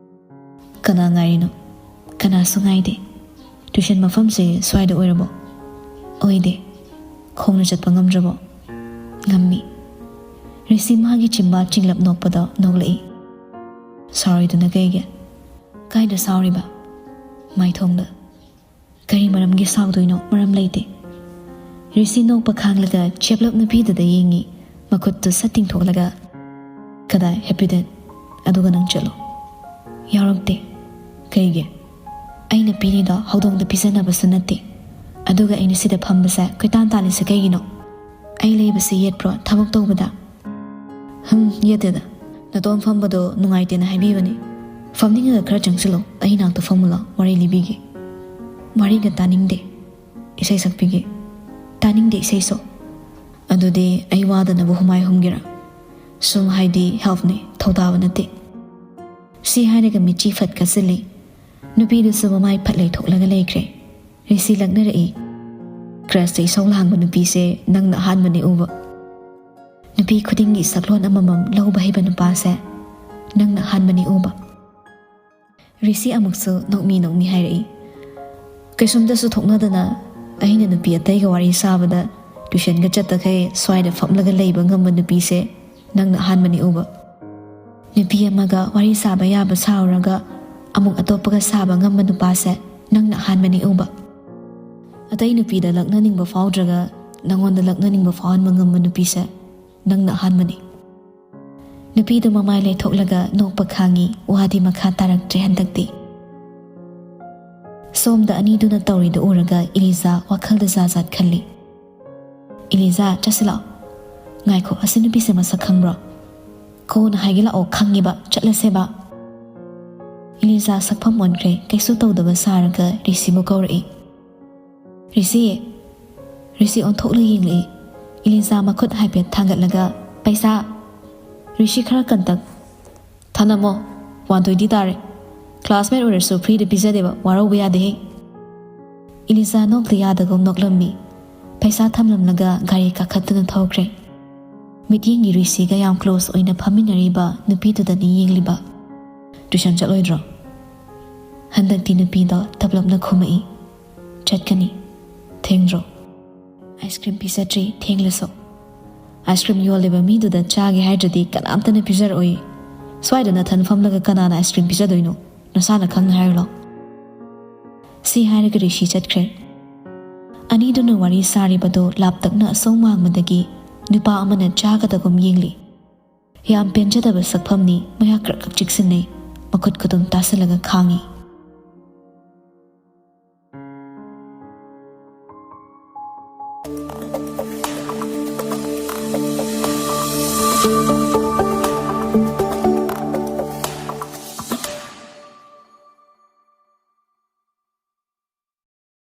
"ꯀꯅꯥ ꯉꯥꯏꯔꯤꯅꯣ?" "ꯀꯅꯥꯁꯨ ꯉꯥꯏꯗꯦ꯫ ꯇ꯭ꯌꯨꯁꯟ ꯃꯐꯝꯁꯦ ꯁ꯭ꯋꯥꯏꯗ ꯑꯣꯏꯔꯕꯣ?" "ꯑꯣꯏꯗꯦ꯫ ꯈꯣꯡꯅ ꯆꯠꯄ ꯉꯝꯗ꯭ꯔꯕꯣ?" "ꯉꯝꯃꯤ꯫" ꯔꯤꯁꯤ ꯃꯥꯒꯤ ꯆꯤꯝꯕꯥꯜ ꯆꯤꯡꯂꯞ ꯅꯣꯛꯄꯗꯣ ꯅꯣꯛꯂꯛꯏ꯫ "ꯁꯥꯎꯔꯤꯗꯨꯅ ꯀꯩꯒꯤ?" "ꯀꯥꯏꯗ ꯁꯥꯎꯔꯤꯕ?" "ꯃꯥꯏꯊꯣꯡꯗ꯫" "ꯀꯔꯤ ꯃꯔꯝꯒꯤ ꯁꯥꯎꯗꯣꯏꯅꯣ? ꯃꯔꯝ ꯂꯩꯇꯦ꯫" ꯔꯤꯁꯤ ꯅꯣꯛꯄ ꯈꯥꯡꯂꯒ ꯆꯦꯞꯂꯞ ꯅꯨꯄꯤꯗꯨꯗ ꯌꯦꯡꯉꯤ, ꯃꯈꯨꯠꯇꯨ ꯁꯠ ꯇꯤꯡꯊꯣꯛꯂꯒ꯫ "ꯀꯗꯥꯏ ꯍꯦꯄꯤꯗꯦꯟ? ꯑꯗꯨꯒ ꯅꯪ ꯆꯠꯂꯣ꯫" "ꯌꯥꯎꯔꯛꯇꯦ꯫" "ꯀꯩꯒꯤ?" "ꯑꯩꯅ ꯄꯤꯔꯤꯗꯣ ꯍꯧꯗꯣꯡꯗ ꯄꯤꯖꯅꯕꯁꯨ ꯅꯠꯇꯦ꯫ ꯑꯗꯨꯒ ꯑꯩꯅ ꯁꯤꯗ ꯐꯝꯕꯁꯦ ꯀꯣꯏꯇꯥꯟ ꯇꯥꯜꯂꯤꯁꯦ ꯀꯩꯒꯤꯅꯣ? ꯑꯩ ꯂꯩꯕꯁꯦ ꯌꯦꯠꯄ꯭ꯔꯣ ꯊꯕꯛ ꯇꯧꯕꯗ?" "ꯍꯝ, ꯌꯦꯠꯇꯦꯗ꯫ ꯅꯇꯣꯝ ꯐꯝꯕꯗꯣ ꯅꯨꯡꯉꯥꯏꯇꯦꯅ ꯍꯥꯏꯕꯤꯕꯅꯤ꯫ ꯐꯝꯅꯤꯡꯉꯒ ꯈꯔ ꯆꯪꯁꯤꯜꯂꯣ, ꯑꯩ ꯅꯥꯛꯇ ꯐꯝꯃꯨ ꯂꯥꯎ, ꯋꯥꯔꯤ ꯂꯤꯕꯤꯒꯦ꯫" "ꯋꯥꯔꯤꯒ ꯇꯥꯅꯤꯡꯗꯦ, ꯏꯁꯩ ꯁꯛꯄꯤꯒꯦ꯫" "ꯇꯥꯅꯤꯡꯗꯦ ꯏꯁꯩꯁꯨ꯫" "ꯑꯗꯨꯗꯤ ꯑꯩ ꯋꯥꯗꯅꯕ ꯍꯨꯃꯥꯏ ꯍꯨꯝꯒꯦꯔꯥ?" "ꯁꯨꯝ ꯍꯥꯏꯗꯤ ꯍꯦꯜꯞꯅꯦ, ꯊꯧꯗꯥꯕ ꯅꯠꯇꯦ꯫" ꯁꯤ ꯍꯥꯏꯔꯒ ꯃꯤꯠꯆꯤ ꯐꯠ ꯀꯥꯁꯤꯜꯂꯤ꯫ ꯅꯨꯄꯤꯗꯨꯁꯨ ꯃꯃꯥꯏ ꯐꯠ ꯂꯩꯊꯣꯛꯂꯒ ꯂꯩꯈ꯭ꯔꯦ꯫ ꯔꯤꯁꯤ ꯂꯛꯅꯔꯛꯏ꯫ "ꯀ꯭ꯔꯁꯇ ꯏꯁꯧ ꯂꯥꯡꯕ ꯅꯨꯄꯤꯁꯦ ꯅꯪꯅ ꯑꯍꯥꯟꯕꯅꯤ ꯎꯕ꯫ ꯅꯨꯄꯤ ꯈꯨꯗꯤꯡꯒꯤ ꯁꯛꯂꯣꯟ ꯑꯃꯃꯝ ꯂꯧꯕ ꯍꯩꯕ ꯅꯨꯄꯥꯁꯦ ꯅꯪꯅ ꯑꯍꯥꯟꯕꯅꯤ ꯎꯕ꯫" ꯔꯤꯁꯤ ꯑꯃꯨꯛꯁꯨ ꯅꯣꯛꯃꯤ ꯅꯣꯛꯃꯤ ꯍꯥꯏꯔꯛꯏ꯫ "ꯀꯩꯁꯨꯝꯇꯁꯨ ꯊꯣꯛꯅꯗꯅ ꯑꯩꯅ ꯅꯨꯄꯤ ꯑꯇꯩꯒ ꯋꯥꯔꯤ ꯁꯥꯕꯗ ꯇ꯭ꯌꯨꯁꯟꯒ ꯆꯠꯇꯈꯩ ꯁ꯭ꯋꯥꯏꯗ ꯐꯝꯂꯒ ꯂꯩꯕ ꯉꯝꯕ ꯅꯨꯄꯤꯁꯦ ꯅꯪꯅ ꯑꯍꯥꯟꯕꯅꯤ ꯎꯕ꯫ ꯅꯨꯄꯤ ꯑꯃꯒ ꯋꯥꯔꯤ ꯁꯥꯕ ꯌꯥꯕ ꯁꯥꯔꯨꯔꯒ ꯑꯃꯨꯛ ꯑꯇꯣꯞꯄꯒ ꯁꯥꯕ ꯉꯝꯕ ꯅꯨꯄꯥꯁꯦ ꯅꯪꯅ ꯑꯍꯥꯟꯕꯅꯤ ꯎꯕ꯫ ꯑꯇꯩ ꯅꯨꯄꯤꯗ ꯂꯛꯅꯅꯤꯡꯕ ꯐꯥꯎꯗ꯭ꯔꯒ ꯅꯪꯉꯣꯟꯗ ꯂꯛꯅꯅꯤꯡꯕ ꯐꯥꯎꯍꯟꯕ ꯉꯝꯕ ꯅꯨꯄꯤꯁꯦ ꯅꯪꯅ ꯑꯍꯥꯟꯕꯅꯤ꯫ ꯅꯨꯄꯤꯗꯨ ꯃꯃꯥꯏ ꯂꯩꯊꯣꯛꯂꯒ ꯅꯣꯛꯄ ꯈꯥꯡꯉꯤ꯫ ꯋꯥꯗꯤ ꯃꯈꯥ ꯇꯥꯔꯛꯇ꯭ꯔꯦ ꯍꯟꯗꯛꯇꯤ꯫ ꯁꯣꯝꯗ ꯑꯅꯤꯗꯨꯅ ꯇꯧꯔꯤꯗꯨ ꯎꯔꯒ ꯏꯂꯤꯖꯥ ꯋꯥꯈꯜꯗ ꯖꯥꯠ ꯖꯥꯠ ꯈꯜꯂꯤ꯫ "ꯏꯂꯤꯖꯥ, ꯆꯠꯁꯤ ꯂꯥꯛꯑꯣ꯫ ꯉꯥꯏꯈꯣ, ꯑꯁꯤ ꯅꯨꯄꯤꯁꯦ ꯃꯁꯛ ꯈꯪꯕ꯭ꯔꯣ? ꯀꯣꯟꯅ ꯍꯥꯏꯒꯦ ꯂꯥꯛꯑꯣ, ꯈꯪꯉꯦꯕ, ꯆꯠꯂꯁꯦꯕ꯫" ꯏꯂꯤꯖꯥ ꯁꯛꯐꯝ ꯑꯣꯟꯈ꯭ꯔꯦ꯫ ꯀꯩꯁꯨ ꯇꯧꯗꯕ ꯁꯥꯔꯒ ꯔꯤꯁꯤꯕꯨ ꯀꯧꯔꯛꯏ꯫ "ꯔꯤꯁꯤ!" ꯔꯤꯁꯤ ꯑꯣꯟꯊꯣꯛꯂ ꯌꯦꯡꯂꯛꯏ꯫ ꯏꯂꯤꯖꯥ ꯃꯈꯨꯠ ꯍꯥꯏꯐꯦꯠ ꯊꯥꯡꯒꯠꯂꯒ, "ꯄꯩꯁꯥ!" ꯔꯤꯁꯤ ꯈꯔ ꯀꯟꯇꯛ꯫ "ꯊꯅꯝꯃꯣ, ꯋꯥꯟ ꯇ꯭ꯋꯦꯟꯇꯤ ꯇꯥꯔꯦ꯫ ꯀ꯭ꯂꯥꯁꯃꯦꯠ ꯑꯣꯏꯔꯁꯨ ꯐ꯭ꯔꯤꯗ ꯄꯤꯖꯗꯦꯕ, ꯋꯥꯔꯧꯕ ꯌꯥꯗꯦꯍꯦ꯫" ꯏꯂꯤꯖꯥ ꯅꯣꯛꯇ ꯌꯥꯗꯒꯨꯝ ꯅꯣꯛꯂꯝꯃꯤ꯫ ꯄꯩꯁꯥ ꯊꯝꯂꯝꯂꯒ ꯒꯥꯔꯤ ꯀꯥꯈꯠꯇꯨꯅ ꯊꯧꯈ꯭ꯔꯦ꯫ ꯃꯤꯠꯌꯦꯡꯒꯤ ꯔꯤꯁꯤꯒ ꯌꯥꯝ ꯀ꯭ꯂꯣꯁ ꯑꯣꯏꯅ ꯐꯝꯃꯤꯟꯅꯔꯤꯕ ꯅꯨꯄꯤꯗꯨꯗꯅꯤ ꯌꯦꯡꯂꯤꯕ꯫ "ꯇ꯭ꯌꯨꯁꯟ ꯆꯠꯂꯣꯏꯗ꯭ꯔꯣ?" ꯍꯟꯗꯛꯇꯤ ꯅꯨꯄꯤꯗꯣ ꯇꯞꯂꯞꯅ ꯈꯨꯝꯃꯛꯏ꯫ "ꯆꯠꯀꯅꯤ꯫ ꯊꯦꯡꯗ꯭ꯔꯣ?" "ꯑꯥꯏꯁ ꯀ꯭ꯔꯤꯝ ꯄꯤꯖꯗ꯭ꯔꯤ, ꯊꯦꯡꯂꯁꯨ꯫" "ꯑꯥꯏꯁ ꯀ꯭ꯔꯤꯝ ꯌꯣꯜꯂꯤꯕ ꯃꯤꯗꯨꯗ ꯆꯥꯒꯦ ꯍꯥꯏꯗ꯭ꯔꯗꯤ ꯀꯅꯥꯝꯇꯅ ꯄꯤꯖꯔꯛꯑꯣꯏ꯫ ꯁ꯭ꯋꯥꯏꯗ ꯅꯊꯟ ꯐꯝꯂꯒ ꯀꯅꯥꯅ ꯑꯥꯏꯁ ꯀ꯭ꯔꯤꯝ ꯄꯤꯖꯗꯣꯏꯅꯣ? ꯅꯁꯥꯅ ꯈꯪꯅ ꯍꯥꯏꯔꯨ ꯂꯥꯎ꯫" ꯁꯤ ꯍꯥꯏꯔꯒ ꯔꯤꯁꯤ ꯆꯠꯈ꯭ꯔꯦ꯫ ꯑꯅꯤꯗꯨꯅ ꯋꯥꯔꯤ ꯁꯥꯔꯤꯕꯗꯨ ꯂꯥꯞꯇꯛꯅ ꯑꯁꯣꯝ ꯋꯥꯡꯃꯗꯒꯤ ꯅꯨꯄꯥ ꯑꯃꯅ ꯆꯥꯒꯗꯒꯨꯝ ꯌꯦꯡꯂꯤ꯫ ꯌꯥꯝ ꯄꯦꯟꯖꯗꯕ ꯁꯛꯐꯝꯅꯤ꯫ ꯃꯌꯥ ꯀ꯭ꯔꯛ ꯀ꯭ꯔꯛ ꯆꯤꯛꯁꯤꯟꯅꯩ꯫ ꯃꯈꯨꯠ ꯈꯨꯗꯨꯝ ꯇꯥꯁꯤꯜꯂꯒ ꯈꯥꯡꯉꯤ꯫